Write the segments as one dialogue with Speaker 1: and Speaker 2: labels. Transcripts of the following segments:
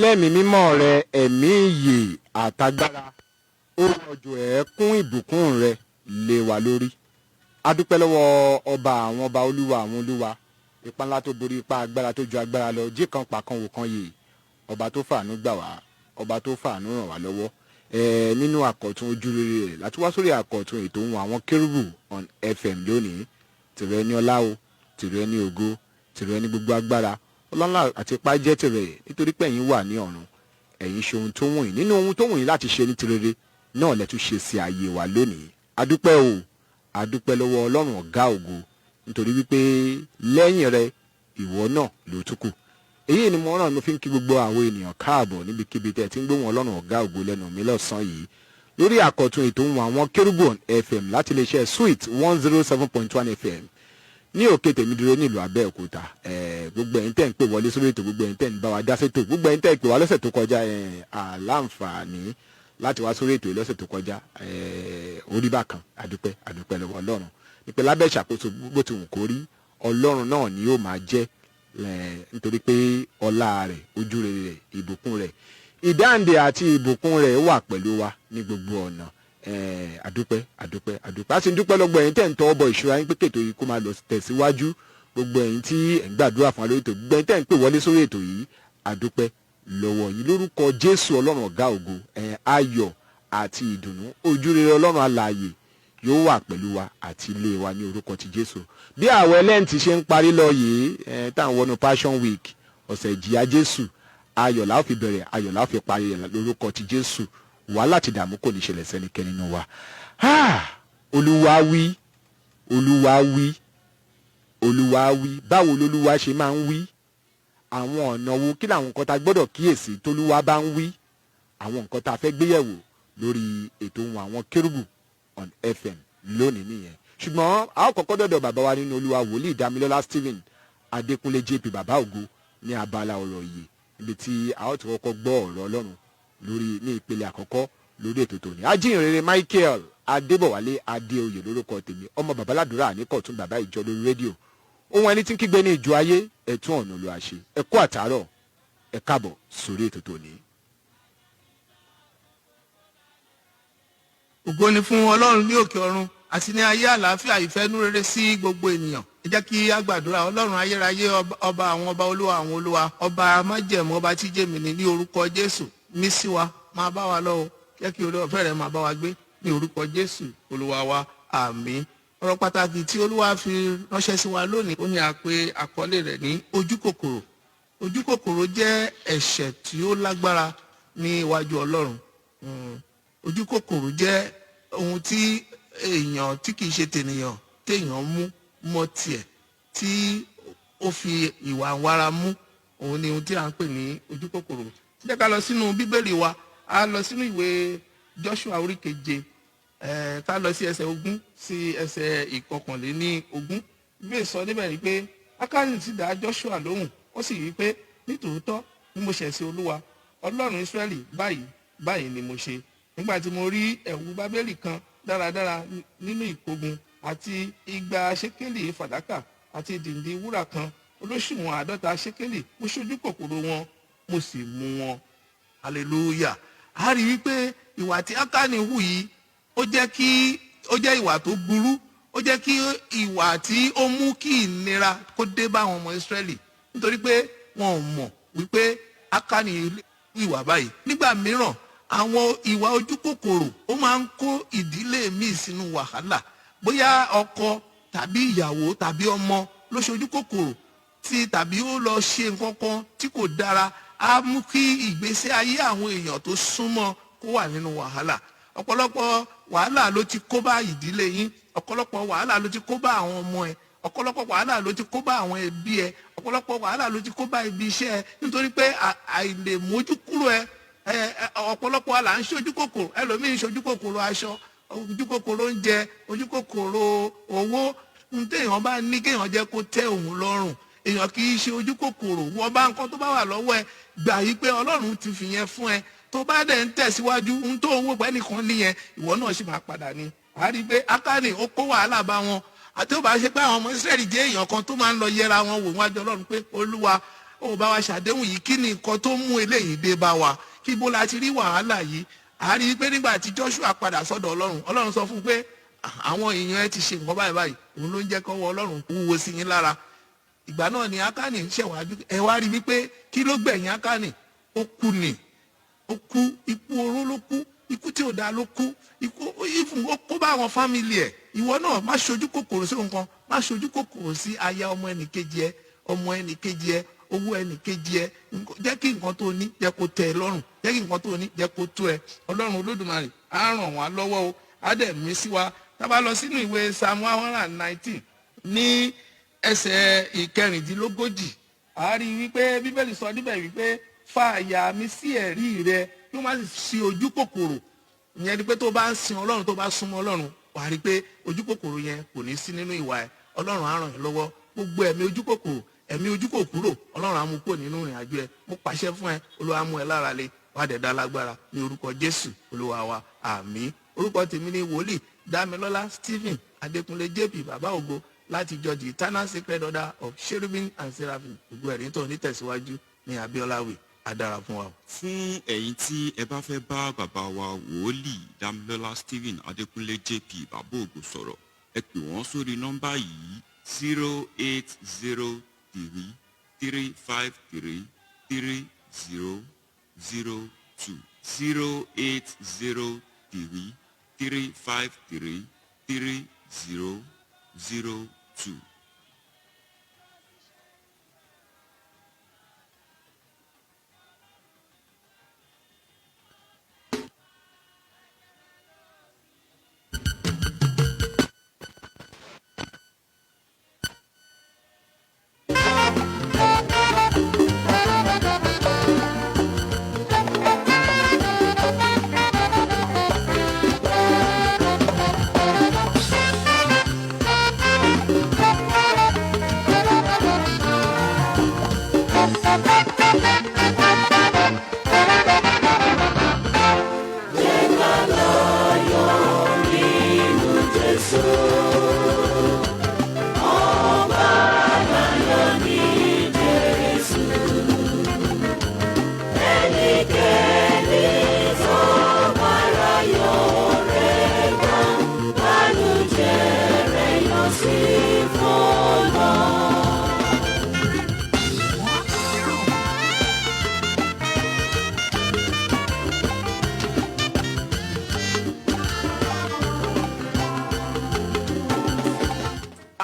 Speaker 1: Lẹ́mìí mímọ́ rẹ, ẹ̀mí ìyè àtagbára, ó rọ̀jò ẹ̀ẹ́kún ìbùkún rẹ lé wa lórí. Adúpẹ́ lọ́wọ́ ọba àwọn ọba, olúwa àwọn olúwa, ipa ńlá tó borí ipa, agbára tó ju agbára lọ, jí kan pàkan wò kan yìí, ọba tó fàánú gbà wá, ọba tó fàánú ràn wá lọ́wọ́ nínú àkọ̀tun ojúrere rẹ̀ láti wá sórí àkọ̀tun ètò ohun àwọn kérúbù on FM lónìí. Tìrẹ ní ọlá o, tìrẹ ní ògo, tìrẹ ní gbogbo agbára, ọlọ́lá àti ipá jẹ́ tìrẹ, nítorí pé ẹ̀yin wà ní ọ̀run, ẹ̀yin ṣe ohun tó wù yín. Nínú ohun tó wù yín láti ṣe ní tirere náà lẹ tún ṣe sí ayé wa lónìí. Adúpẹ́ o, adúpẹ́ lọ́wọ́ Ọlọ́run ọ̀gá ògo, nítorí wípé lẹ́yìn rẹ, ìwọ náà ló tún kù. Èyí ni mo ràn mo fi ń kí gbogbo àwọn ènìyàn káàbọ̀ níbikíbi tẹ́ ẹ ti ń gbóhùn Ọlọ́run ọ̀gá ògo lẹ́nu mi lọ́sàn-án yìí lórí àkọ́tún ètò ohun àwọn kérúbù on FM láti iléeṣẹ́ Sweet 107.1 FM ní òkè tèmídúró nílùú Abẹ́òkúta. Gbogbo ẹ̀yin tẹ́ ń pè wọlé sórí ètò, gbogbo ẹ̀yin tẹ́ ń bá wa dá sétò, gbogbo ẹ̀yin tẹ́ ń pè wá lọ́sẹ̀ tó kọjá, àláǹfààní láti wá sórí ètò yìí lọ́sẹ̀ tó kọjá orí bákan. Àdúpẹ́, àdúpẹ́ lọ́wọ́ Ọlọ́run nípa lábẹ́ ìṣàkóso. Bó ti wù kó rí, Ọlọ́run náà ni yóò máa jẹ́, nítorí pé ọlá rẹ̀, ojú rere rẹ̀, ìbùkún rẹ̀, ìdáǹdè àti ìbùkún rẹ̀ wà pẹ̀lú wa ní gbogbo ọ̀nà. Àdúpẹ́, àdúpẹ́, àdúpẹ́. A sì ń dúpẹ́ lọ́gbọ̀ ẹ̀yin tẹ́ ń tọwọ́ bọ ìṣúra yín pé kètò yìí kó máa lọ tẹ̀síwájú, gbogbo ẹ̀yin tí ẹ̀ ń gbàdúrà fún wa lórí ètò, gbogbo ẹ̀yin tẹ́ ń pè wọlé sórí ètò yìí, àdúpẹ́ lọ́wọ́ yín lórúkọ Jésù. Ọlọ́run ọ̀gá ògo, ayọ̀ àti ìdùnnú, ojúrere Ọlọ́run alààyè yóò wà pẹ̀lú wa àti ilé wa ní orúkọ ti Jésù. Bí àwẹ̀ Lẹ́ǹtì ṣe ń parí lọ yìí, táwọn wọnú Passion Week, ọ̀sẹ̀ ìjìyà Jésù, ayọ̀ la ó fi bẹ̀rẹ̀, ayọ̀ la ó fi parí rẹ̀ lórúkọ ti Jésù. Wàhálà àti ìdààmú kò ní ṣẹlẹ̀ sẹ́nikẹ́ni nínú wa. Olúwa wí, Olúwa wí, Olúwa wí. Báwo lolúwa ṣe máa ń wí? Àwọn ọ̀nà wo? Kí làwọn nǹkan tá a gbọ́dọ̀ kíyèsí tólúwa bá ń wí? Àwọn nǹkan tá a fẹ́ gbéyẹ̀wò lórí ètò ohun àwọn kérúbù on FM lónìí nìyẹn. Ṣùgbọ́n a ó kọ́kọ́ dọ̀dọ̀ bàbá wa nínú Olúwa, wòlíì Dámilọ́lá Stephen Adékúnlé JP, bàbá ògo, ní abala ọ̀rọ̀ yìí, níbi tí a ó ti kọ́kọ́ gbọ́ ọ̀rọ̀ Ọlọ́run lórí ní ìpele àkọ́kọ́ lórí ètò tòní. Ajínrere Michael Adébọ̀wálé Adéoyè lórúkọ tèmi, ọmọ babaládùúrà àníkọ̀tún, bàbá ìjọ lórí rédíò, ohun ẹni tí ń kígbe ní ìjọ ayé, ẹ̀tún ọ̀nà ló àṣẹ. Ẹ kú àtàárọ̀, ẹ káàbọ̀ sórí ètò tòní.
Speaker 2: Ògo ni fún Ọlọ́run ní òkè ọ̀run, àti ní ayé àlàáfíà, ìfẹ́ inú rere sí gbogbo ènìyàn. Ẹ jẹ́ kí a gbàdúrà. Ọlọ́run ayérayé, ọba àwọn ọba, olúwa àwọn olúwa, ọba májẹ̀mú, ọba tí jèmi ní, ní orúkọ Jésù, mí sí wa, máa bá wa lọ o. Jẹ́ kí oore ọ̀fẹ́ rẹ máa bá wa gbé, ní orúkọ Jésù Olúwa wa, àmín. Ọ̀rọ̀ pàtàkì tí Olúwa fi ránṣẹ́ sí wa lónìí, ó ní a pè àkọlé rẹ̀ ní ojú kòkòrò. Ojú kòkòrò jẹ́ ẹ̀ṣẹ̀ tí ó lágbára ní iwájú Ọlọ́run. Ojú kòkòrò jẹ́ ohun tí èèyàn tí kìí ṣe tènìyàn téèyàn mú mọ́ tiẹ̀, tí ó fi ìwà wara mú. Òun ni ohun tí a ń pè ní ojú kòkòrò. Jẹ́ ká lọ sínú Bíbélì wa, a lọ sínú ìwé Joshua orí keje, ká lọ sí ẹsẹ̀ 20 sí ẹsẹ̀ 21. Bíbélì sọ níbẹ̀ wípé Ákánì sì dá Joshua lóhùn, ó sì wí pé, "Nítòótọ́ ni mo ṣẹ̀ sí Olúwa Ọlọ́run Ísírẹ́lì. Báyìí báyìí ni mo ṣe nígbà tí mo rí ẹ̀wù bábélì kan dáradára nínú ìkógun, àti 200 ṣékélì fàdákà, àti dìndín wúrà kan olóṣùwọ̀n 50 ṣékélì. Mo ṣojú kòkòrò wọn, mo sì mú wọn." Hallelujah! A rí wípé ìwà tí Ákánì hù yìí, ó jẹ́ kí ó jẹ́ ìwà tó burú, ó jẹ́ kí ìwà tí ó mú kí ìnira kó dé bá àwọn ọmọ Ísírẹ́lì, nítorí pé wọn ò mọ̀ wípé Ákánì ìwà báyìí. Nígbà mìíràn, àwọn ìwà ojú kòkòrò, ó máa ń kó ìdílé míì sínú wàhálà. Bóyá ọkọ tàbí ìyàwó tàbí ọmọ ló ṣojú kòkòrò tí tàbí ó lọ ṣe nǹkan kan tí kò dára, á mú kí ìgbésí ayé àwọn èèyàn tó súnmọ́ kó wà nínú wàhálà. Ọ̀pọ̀lọpọ̀ wàhálà ló ti kó bá ìdílé yín, ọ̀pọ̀lọpọ̀ wàhálà ló ti kó bá àwọn ọmọ ẹ, ọ̀pọ̀lọpọ̀ wàhálà ló ti kó bá àwọn ẹbí ẹ, ọ̀pọ̀lọpọ̀ wàhálà ló ti kó bá ibi iṣẹ́ ẹ, nítorí pé àìlè mójú kúrò ẹ. Ọ̀pọ̀lọpọ̀ là ń ṣojú kòkòrò. Ẹlòmíín ṣojú kòkòrò aṣọ, ojú kòkòrò oúnjẹ, ojú kòkòrò owó. Ohun téèyàn bá ní, kéèyàn jẹ́ kó tẹ́ òun lọ́rùn. Èèyàn kì í ṣe ojú kòkòrò. Wọ́n bá nǹkan tó bá wà lọ́wọ́ ẹ, gbà yí pé Ọlọ́run ti fi yẹn fún ẹ. Tó bá dẹ̀ ń tẹ̀síwájú, ohun tó ń wò pé ẹnìkan nìyẹn, ìwọ náà sì máa padà ní. A rí i pé Ákánì, ó kó wàhálà bá wọn. Àti ó bá ṣe pé àwọn ọmọ Ísírẹ́lì jẹ́ èèyàn kan tó máa ń lọ yẹra wọn wò wájú Ọlọ́run pé Olúwa Ó bá wa ṣàdéhùn yìí, kí ni nǹkan tó mú eléyìí dé bá wa? Kí bó la ti rí wàhálà yìí? A rí i pé nígbà tí Joshua padà sọ́dọ̀ Ọlọ́run, Ọlọ́run sọ fún un pé àwọn èèyàn ẹ ti ṣe nǹkan báyìí báyìí, òun ló ń jẹ́ kọ́wọ́ Ọlọ́run wúwo sí yín lára. Ìgbà náà ni Ákánì ṣẹ̀wá. Ẹ wá rí wípé kí ló gbẹ̀yìn Ákánì? Ó kú ni, ó kú. Ikú oró ló kú, ikú tí ò dáa ló kú, ikú ìfún ó kó bá àwọn family ẹ̀. Ìwọ náà, má ṣojú kòkòrò sí nǹkan, má ṣojú kòkòrò sí aya ọmọ ẹnìkejì ẹ, ọmọ ẹnìkejì ẹ, owó ẹnìkejì ẹ. Jẹ́ kí nǹkan tó ní jẹ́ kó tẹ́ ẹ lọ́rùn, jẹ́ kí nǹkan tó ní jẹ́ kó tó ẹ. Ọlọ́run Olódùmarè á ràn wá lọ́wọ́ o, á dẹ̀ mí sí wa. Tá bá lọ sínú ìwé Psalm 119 ní ẹsẹ̀ 36, a rí i wípé Bíbélì sọ níbẹ̀ wípé, "Fa àyà mi sí ẹ̀rí rẹ, kí wọ́n má sì sí ojú kòkòrò." Ìyẹn ni pé tó bá ń sin Ọlọ́run, tó bá súnmọ́ Ọlọ́run, wàá rí i pé ojú kòkòrò yẹn kò ní sí nínú ìwà ẹ. Ọlọ́run á ràn ẹ́ lọ́wọ́. Gbogbo ẹ̀mí ojú kòkòrò, ẹ̀mí ojú kòkúrò, Ọlọ́run á mú kúrò nínú ìrìn àjò ẹ. Mo pàṣẹ fún ẹ, Olúwa mú ẹ lára le, wàá dẹ̀ dá lágbára ní orúkọ Jésù Olúwa wa, àmín. Orúkọ tèmi ni Wòlíì Dámilọ́lá Stephen Adékúnlé JP, Bàbá Ògo, láti ìjọ The Eternal Sacred Order of Cherubim and Seraphim, Ògo Ẹ̀rí tó ní tẹ̀síwájú ní Abiola Way. Á dára fún wa o.
Speaker 3: Fún ẹ̀yin tí ẹ bá fẹ́ bá bàbá wa, Wòólì Dámilọ́lá Stephen Adékúnlé JP, Bàbá Ògo sọ̀rọ̀, ẹ pè wọ́n sórí nọ́mbà yìí: 08033533002, 08033533002.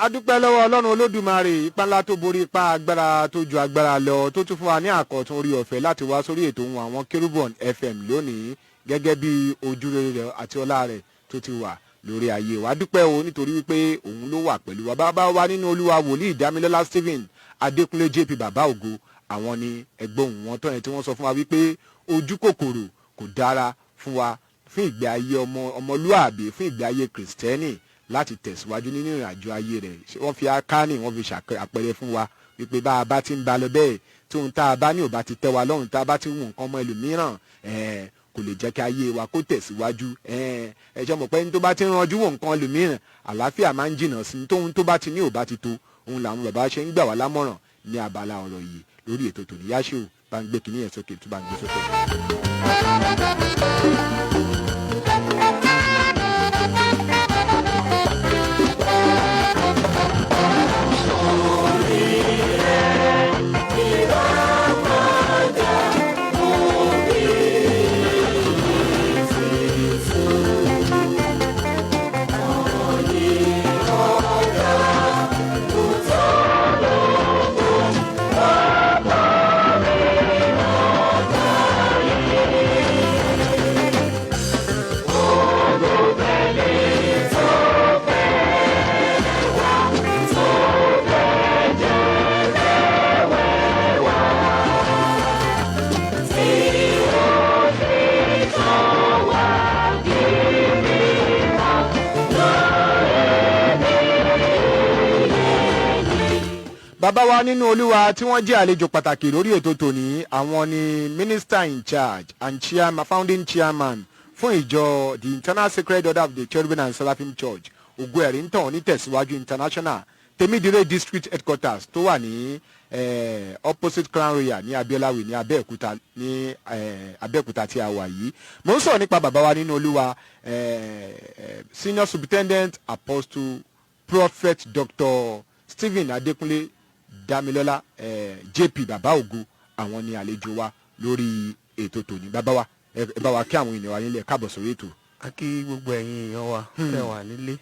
Speaker 1: A dúpẹ́ lọ́wọ́ Ọlọ́run Olódùmarè, ipá ńlá tó borí ipá, agbára tó ju agbára lọ, tó tún fún wa ní àkọ́tún orí ọ̀fẹ́ láti wá sórí ètò ohun àwọn Kérúbọ̀n FM lónìí, gẹ́gẹ́ bí ojúrere rẹ̀ àti ọlá rẹ̀ tó ti wà lórí ayé wa. Dúpẹ́ o, nítorí wípé òun ló wà pẹ̀lú wa. Bàbá wa nínú Olúwa, Wòlíì Dámilọ́lá Stephen Adékúnlé JP, Bàbá Ògo, àwọn ni ẹgbọ́n wọn tọ́ yẹn tí wọ́n sọ fún wa wípé ojú kòkòrò kò dára fún wa, fún ìgbé ayé ọmọ ọmọlúàbí, fún ìgbé ayé Kìrìsìtẹ́nì láti tẹ̀síwájú nínú ìrìn àjò ayé rẹ̀. Wọ́n fi Ákánì, wọ́n fi ṣàpẹẹrẹ fún wa wípé bá a bá ti ń ba lọ bẹ́ẹ̀, tí ohun tá a bá ní ò bá ti tẹ́ wa lọ́rùn, tá a bá ti ń wù nǹkan ọmọ ẹlòmíràn, kò lè jẹ́ kí ayé wa kó tẹ̀síwájú. Ẹ ṣe mọ̀ pé ní tó bá ti ń ranjú wò nǹkan ẹlòmíràn, àlàáfíà máa ń jìnnà sí tóhun tó bá ti ní ò bá ti tó. Òun làwọn bàbá ṣe ń gbà wá lámọ̀ràn ní abala ọ̀rọ̀ yìí lórí ètò tòní. Yáṣẹ́ ò bá ń gbé kinní yẹn sókè, tó bá ń gbé sókè. Bàbá wa nínú Olúwa tí wọ́n jẹ́ àlejò pàtàkì lórí ètò tòní, àwọn ni minister in charge and chairman, founding chairman fún ìjọ The Internal Sacred Order of the Cherubim and Seraphim Church, Ògo Ẹ̀rí ń tàn onítẹ̀síwájú International, Tèmídìrè District Headquarters tó wà ní opposite Crown Royal ní Abiola Way ní Abẹ́òkúta, ní Abẹ́òkúta tí a wà yìí. Mo ń sọ̀rọ̀ nípa bàbá wa nínú Olúwa, Senior Superintendent Apostle Prophet Dr. Stephen Adékúnlé Damilọ́lá, JP Bàbá Ògo. Àwọn ni àlejò wa lórí ètò tòní. Bàbá wa, ẹ bá wa kí àwọn ènìyàn wa nílẹ̀ káàbọ̀ sórí ètò.
Speaker 2: A kí gbogbo ẹ̀yin èèyàn wa tẹ́ wà nílé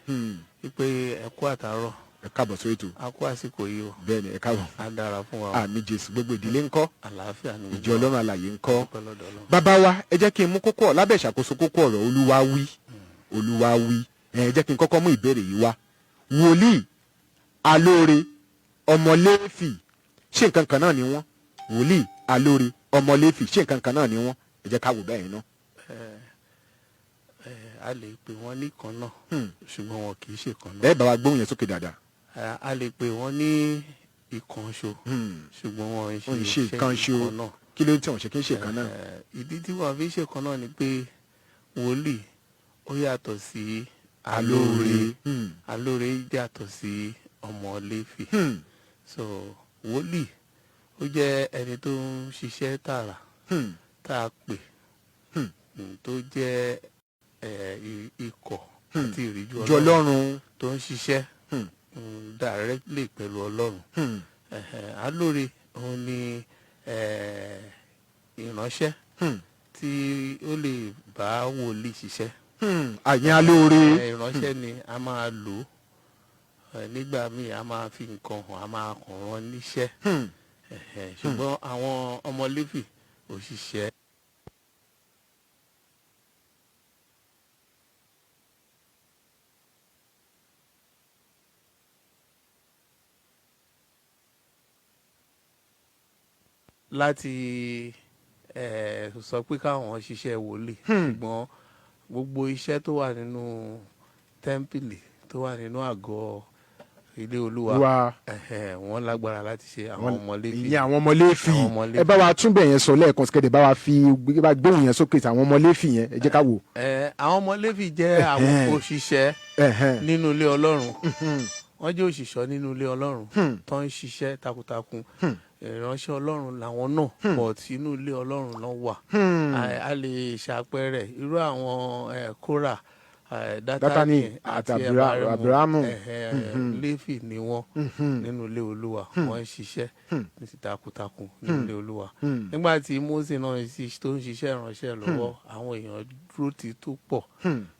Speaker 2: wípé ẹ kú àtàárọ̀.
Speaker 1: Ẹ káàbọ̀ sórí ètò.
Speaker 2: A kú àsìkò yìí o.
Speaker 1: Bẹ́ẹ̀ ni, ẹ káàbọ̀.
Speaker 2: Á dára fún wa o.
Speaker 1: Àmín Jésù. Gbogbo ìdílé ńkọ́?
Speaker 2: Àlàáfíà ni.
Speaker 1: Ìjọ Ọlọ́run àlàyé ńkọ́?
Speaker 2: Dúpẹ́ lọ́dọ̀ Ọlọ́run.
Speaker 1: Bàbá wa, ẹ jẹ́ kí n mú kókó ọ̀ lábẹ́ ìṣàkóso kókó ọ̀rọ̀ Olúwa wí, Olúwa wí. Ẹ jẹ́ kí n kọ́kọ́ mú ìbéèrè yìí wá: wòlíì, alóore, ọmọléèfì, ṣé nǹkan kan náà ni wọ́n? Wòlíì, alóore, ọmọléèfì, ṣé nǹkan kan náà ni wọ́n? Ẹ jẹ́ ká wò bẹ́ẹ̀ náà.
Speaker 2: Ẹ a lè pè wọ́n ní kan náà, ṣùgbọ́n wọn kì í ṣe kan náà.
Speaker 1: Ẹ bá wa gbóhùn yẹn sókè dáadáa.
Speaker 2: A lè pè wọ́n ní ìkànṣó, ṣùgbọ́n wọn ń
Speaker 1: Wọ́n ń ṣe ìkànṣó.
Speaker 2: ìkan náà.
Speaker 1: Kí ló ń tí wọ́n ṣe kí ń ṣe kan náà?
Speaker 2: Ìdí tí wọ́n fi ń ṣe kan náà ni pé wòlíì ó yàtọ̀ sí alóore, alóore yàtọ̀ sí ọmọ Léfì. So wòlíì ó jẹ́ ẹni tó ń ṣiṣẹ́ tààrà tá a pè, tó jẹ́ ikọ̀ àti ìríjú
Speaker 1: jọ Ọlọ́run
Speaker 2: tó ń ṣiṣẹ́ directly pẹ̀lú Ọlọ́run. Alóore òun ni ìránṣẹ́ tí ó lè bá wòlíì ṣiṣẹ́.
Speaker 1: Àyìn alóore.
Speaker 2: Ìránṣẹ́ ni a máa lò ó nígbà míì, a máa fi nǹkan hàn, a máa kàn rán níṣẹ́. Ṣùgbọ́n àwọn ọmọ Léfì, òṣìṣẹ́ láti sọ pé káwọn ṣiṣẹ́ wòlíì, ṣùgbọ́n gbogbo iṣẹ́ tó wà nínú tẹ́ḿpìlì, tó wà nínú àgọ́ ilé Olúwa,
Speaker 1: wa
Speaker 2: wọ́n lágbára láti ṣe, àwọn ọmọ Léfì.
Speaker 1: Ìyẹn àwọn ọmọ Léfì.
Speaker 2: Àwọn ọmọ Léfì.
Speaker 1: Ẹ bá wa túnbẹ̀ yẹn sọ lẹ́ẹ̀kan síkẹ́dẹ̀, bá wa fi bá gbóhùn yẹn sókè sí àwọn ọmọ Léfì yẹn. Ẹ jẹ́ ká wò.
Speaker 2: Àwọn ọmọ Léfì jẹ́ àwọn òṣìṣẹ́ nínú ilé Ọlọ́run. Wọ́n jẹ́ òṣìṣẹ́ nínú ilé Ọlọ́run tó ń ṣiṣẹ́ takuntakun. Ìránṣẹ́ Ọlọ́run làwọn náà, but inú ilé Ọlọ́run náà wà. A lè ṣàpẹẹrẹ irú àwọn Kórà,
Speaker 1: Dátánì
Speaker 2: Dátánì
Speaker 1: àti
Speaker 2: àti Abírámù.
Speaker 1: Abírámù.
Speaker 2: Léfì ni wọ́n nínú ilé Olúwa. Wọ́n ń ṣiṣẹ́ ní ti takuntakun nínú ilé Olúwa. Nígbà tí Mósè náà tó ń ṣiṣẹ́ ìránṣẹ́ lọ́wọ́, àwọn èèyàn dúró ti tó pọ̀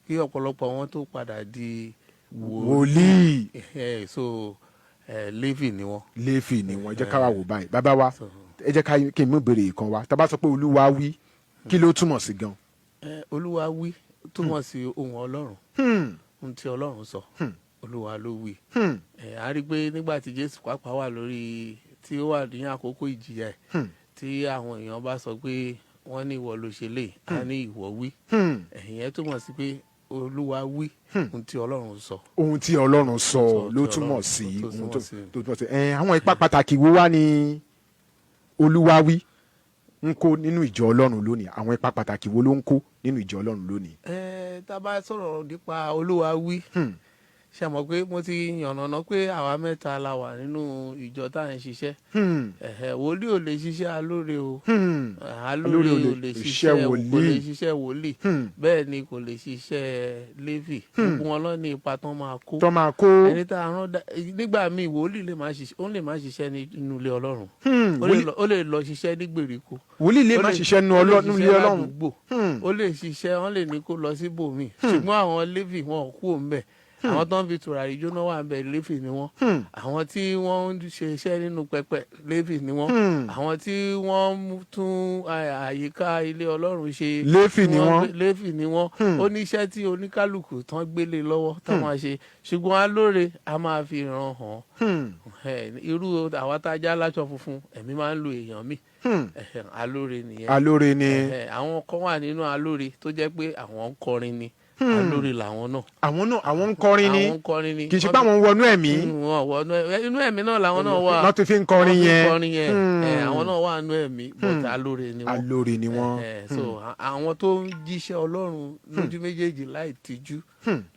Speaker 2: kí ọ̀pọ̀lọpọ̀ wọn tó padà di
Speaker 1: wòlíì.
Speaker 2: So Léfì ni wọ́n.
Speaker 1: Léfì ni wọ́n. Ẹ jẹ́ ká wá wò báyìí, bàbá wa.
Speaker 2: So,
Speaker 1: Ẹ jẹ́ ká kí n mú ìbéèrè kan wá. Tá a bá sọ pé Olúwa wí, kí ló túmọ̀ sí gan?
Speaker 2: Olúwa wí túmọ̀ sí ohùn Ọlọ́run, ohun tí Ọlọ́run sọ, Olúwa ló wí. A rí i pé nígbà tí Jésù pàápàá wà lórí, tí ó wà ní àkókò ìjìyà ẹ̀, tí àwọn èèyàn bá sọ pé wọ́n ní ìwọ ló ṣe lè, á ní ìwọ wí. Ẹ̀yìn ẹ̀ túmọ̀ sí pé Olúwa wí, ohun tí Ọlọ́run sọ.
Speaker 1: Ohun tí Ọlọ́run sọ
Speaker 2: Sọ,
Speaker 1: ló
Speaker 2: tí
Speaker 1: túmọ̀
Speaker 2: Ọlọ́run
Speaker 1: sí
Speaker 2: tó
Speaker 1: ohun tó
Speaker 2: túmọ̀ sí.
Speaker 1: tó túmọ̀ sí. Àwọn ipa pàtàkì wo wá ní Olúwa wí ń kó nínú ìjọ Ọlọ́run lónìí? Àwọn ipa pàtàkì wo ló ń kó nínú ìjọ Ọlọ́run lónìí?
Speaker 2: Tá a bá sọ̀rọ̀ nípa Olúwa wí, ṣe mọ̀ pé mo ti yànnàná pé àwa mẹ́ta la wà nínú ìjọ tá à ń ṣiṣẹ́. Wòlíì ò lè ṣiṣẹ́ alóore o. Alóore ò lè ṣiṣẹ́, kò lè
Speaker 1: wòlíì.
Speaker 2: ṣiṣẹ́ wòlíì. Bẹ́ẹ̀ ni kò lè ṣiṣẹ́ Léfì. Gbogbo wọn ló ní ipa tán máa kó.
Speaker 1: Tó máa kó.
Speaker 2: Ẹni tá a rán nígbà míì, wòlíì lè má ṣiṣẹ́, ó lè má ṣiṣẹ́ nínú ilé Ọlọ́run. Ó lè lọ ṣiṣẹ́ ní gbèríko.
Speaker 1: Wòlíì lè
Speaker 2: Ó
Speaker 1: má ṣiṣẹ́ nínú
Speaker 2: ó lè
Speaker 1: ilé
Speaker 2: ṣiṣẹ́
Speaker 1: Ọlọ́run.
Speaker 2: ládùúgbò. Ó lè ṣiṣẹ́, wọ́n lè ní kó lọ síbòmíì, ṣùgbọ́n àwọn Léfì, wọn ò kú òun bẹ̀. Àwọn tó ń fi tùràrí jóná wà ń bẹ̀, Léfì ni wọ́n. Àwọn tí wọ́n ń ṣe iṣẹ́ nínú pẹpẹ, Léfì ni wọ́n. Àwọn tí wọ́n ń tún àyíká ilé Ọlọ́run ṣe,
Speaker 1: Léfì ni wọ́n.
Speaker 2: Léfì ni wọ́n. Ó ní iṣẹ́ tí oníkálukú tán gbélé lọ́wọ́ tán máa ṣe, ṣùgbọ́n alóore a máa fi ràn hàn. Irú àwa tá a já láṣọ funfun, ẹ̀mí máa ń lo èèyàn míì. Alóore nìyẹn.
Speaker 1: Alóore ni.
Speaker 2: Àwọn kan wà nínú alóore tó jẹ́ pé àwọn ń kọrin ni.
Speaker 4: Alóore làwọn náà.
Speaker 1: Àwọn náà, àwọn ń kọrin ni?
Speaker 4: Àwọn ń kọrin ni.
Speaker 1: Kì í ṣe pé àwọn ń wọnú ẹ̀mí.
Speaker 4: Wọn wọnú inú ẹ̀mí náà làwọn náà wà.
Speaker 1: Wọ́n tún fi ń kọrin
Speaker 4: Wọ́n fi ń
Speaker 1: yẹn.
Speaker 4: kọrin yẹn. Àwọn náà wà nínú ẹ̀mí, but alóore ni wọ́n.
Speaker 1: Alóore ni wọ́n.
Speaker 4: So àwọn tó ń jíṣẹ́ Ọlọ́run lójú méjèèjì, láì tijú,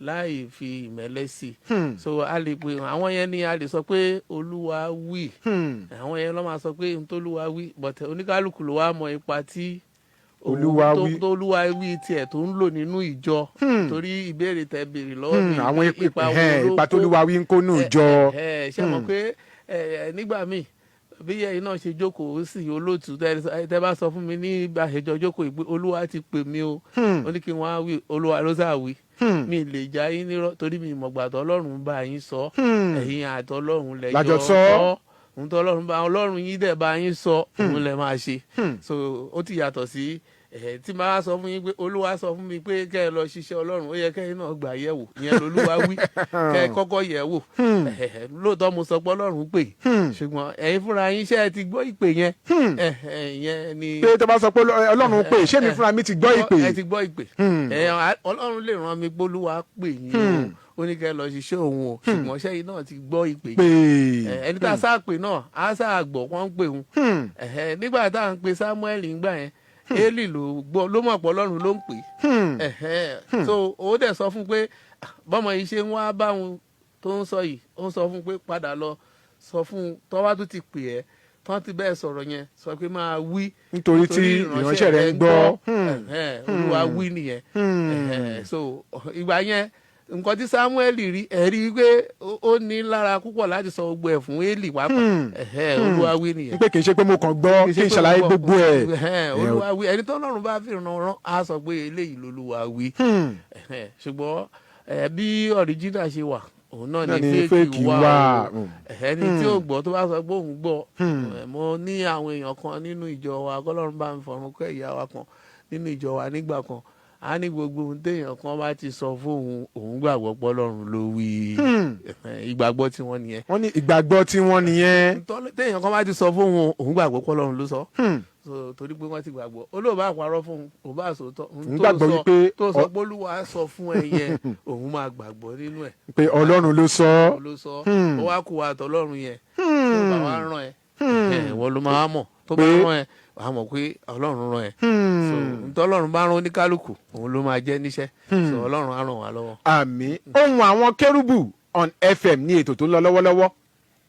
Speaker 4: láì fi ìmẹ́lẹ́ sí i. So a lè pe àwọn yẹn ni, a lè sọ pé Olúwa wí. Àwọn yẹn ló máa sọ pé n tólúwa wí, but oníkálukú ló wá mọ ipa tí
Speaker 1: Olúwa wí.
Speaker 4: tó Olúwa wí tiẹ̀ tó ń lò nínú ìjọ, torí ìbéèrè tẹ béèrè lọ́wọ́ mi,
Speaker 1: àwọn
Speaker 4: pé ipa wo ló
Speaker 1: ipa
Speaker 4: kó?
Speaker 1: tólúwa wí ń kó nù jọ.
Speaker 4: Ẹ ṣe mọ̀ pé nígbà míì, bí ẹ̀yin náà ṣe jókòó sí, olóòtú, tẹ bá sọ fún mi ní bá ṣe jọ jókòó yìí pé Olúwa ti pè mí o, ó ní kí wọ́n á wí, Olúwa ló sá wí, mi lè já yín nírọ́, torí mi ìmọ̀gbà tó Ọlọ́run bá yín sọ, ẹ̀yin àti Ọlọ́run lẹ́jọ́
Speaker 1: Lájọ sọ.
Speaker 4: Ohun tó Ọlọ́run bá, Ọlọ́run yín dẹ̀ bá yín sọ, òun lẹ máa ṣe. So ó ti yàtọ̀ sí ẹ tí màá sọ fún yín pé Olúwa sọ fún mi pé kẹ́ ẹ lọ ṣiṣẹ́ Ọlọ́run. Ó yẹ kẹ́yìn náà gbà yẹ̀ wò, ìyẹn lolúwa wí, kẹ́ ẹ kọ́kọ́ yẹ̀ wò. Lóòótọ́ mo sọ pé Ọlọ́run pè, ṣùgbọ́n ẹ̀yin fúnra yín, ṣé ẹ ti gbọ́ ìpè yẹn? Ìyẹn ni.
Speaker 1: Pé tó bá sọ pé Ọlọ́run pè, ṣé mi fúnra mi ti gbọ́ ìpè?
Speaker 4: Ẹ ti gbọ́ ìpè? Ọlọ́run lè rán mi gbólúwa pè yín o, ó ní kẹ́ ẹ lọ ṣiṣẹ́ òun o, ṣùgbọ́n ṣẹ́yìn náà ti gbọ́ ìpè
Speaker 1: pè
Speaker 4: yẹn? Ẹni tá a sá pè náà, á sá gbọ́ wọ́n ń pè òun. Nígbà tá à ń pe Samuel ńgbà yẹn, Eli ló gbọ́, ló mọ̀ pé Ọlọ́run ló ń pè é. So ó dẹ̀ sọ fún pé, "Ah, bọ́mọ yìí ṣe ń wá báwọn tó ń sọ yìí," ó ń sọ fún pé padà lọ sọ fún un, tọ́wá tó ti pè ẹ́, tọ́ ti bẹ́ẹ̀ sọ̀rọ̀ yẹn, sọ pé máa wí,
Speaker 1: nítorí tí ìránṣẹ́ rẹ̀ ń gbọ́.
Speaker 4: Olúwa wí nìyẹn. So ìgbà yẹn, nǹkan tí Samuel rí, ẹ̀rí pé ó ní lára púpọ̀ láti sọ gbogbo ẹ̀ fún Eli pàápàá. Olúwa wí nìyẹn.
Speaker 1: Pé kì í ṣe pé mo kàn gbọ́, kí n ṣàlàyé gbogbo ẹ̀.
Speaker 4: Olúwa wí. Ẹni tó Ọlọ́run bá fi ràn rán á sọ pé eléyìí lolúwa wí. Ṣùgbọ́n bí original ṣe wà, òun náà
Speaker 1: náà
Speaker 4: ni
Speaker 1: ni
Speaker 4: fake
Speaker 1: fake
Speaker 4: wà
Speaker 1: wà.
Speaker 4: o. Ẹni tí ò gbọ́, tó bá sọ pé òun gbọ́. Mo ní àwọn èèyàn kan nínú ìjọ wa, kọ́lọ́run bá ń fọ̀run kẹ́ ìyá wa kan nínú ìjọ wa nígbà kan, a ní gbogbo ohun téèyàn kan bá ti sọ fóun, òun gbàgbọ́ pọ́lọ́run ló wí. Ìgbàgbọ́ tí wọ́n nìyẹn.
Speaker 1: Wọ́n ní ìgbàgbọ́ tí wọ́n nìyẹn.
Speaker 4: Téèyàn kan bá ti sọ fóun, òun gbàgbọ́ pọ́lọ́run ló sọ. So torí pé wọ́n ti gbàgbọ́, olóòbá àparọ́ fún un, ò bá sòótọ́, ohun
Speaker 1: Òun
Speaker 4: tó
Speaker 1: gbàgbọ́
Speaker 4: sọ
Speaker 1: wípé
Speaker 4: tó sọ pé Olúwa sọ fún ẹ yẹn, òun máa gbàgbọ́ nínú ẹ̀.
Speaker 1: Pé Ọlọ́run ló sọ ọ́.
Speaker 4: Ló sọ. Ó wá kó wa àtọlọ́run yẹn, tó bá wá rán ẹ, ìwọ ló máa mọ̀. Tó bá rán ẹ, wàá mọ̀ pé Ọlọ́run rán ẹ. So ntọ́lọ́run bá rán oníkálukú, òun ló máa jẹ́ níṣẹ́. So Ọlọ́run á ràn wá lọ́wọ́.
Speaker 1: Àmín. Ohun àwọn Kérúbù on FM ní ètò tó ń lọ lọ́wọ́lọ́wọ́.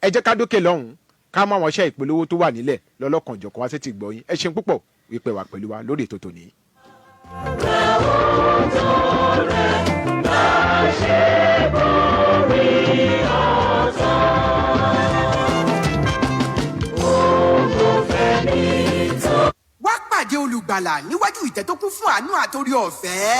Speaker 1: Ẹ jẹ́ ká dókè lọ́hùn-ún, ká mú àwọn iṣẹ́ ìpolówó tó wà nílẹ̀ lọ́lọ́kanòjọ̀kan wá sí ti gbọ́ yín. Ẹ ṣeun púpọ̀ wípé wà pẹ̀lú wa lórí ètò tòní.
Speaker 5: Wá pàdé olùgbàlà níwájú ìtẹ́ tó kún fún àánú àtòrí ọ̀fẹ́.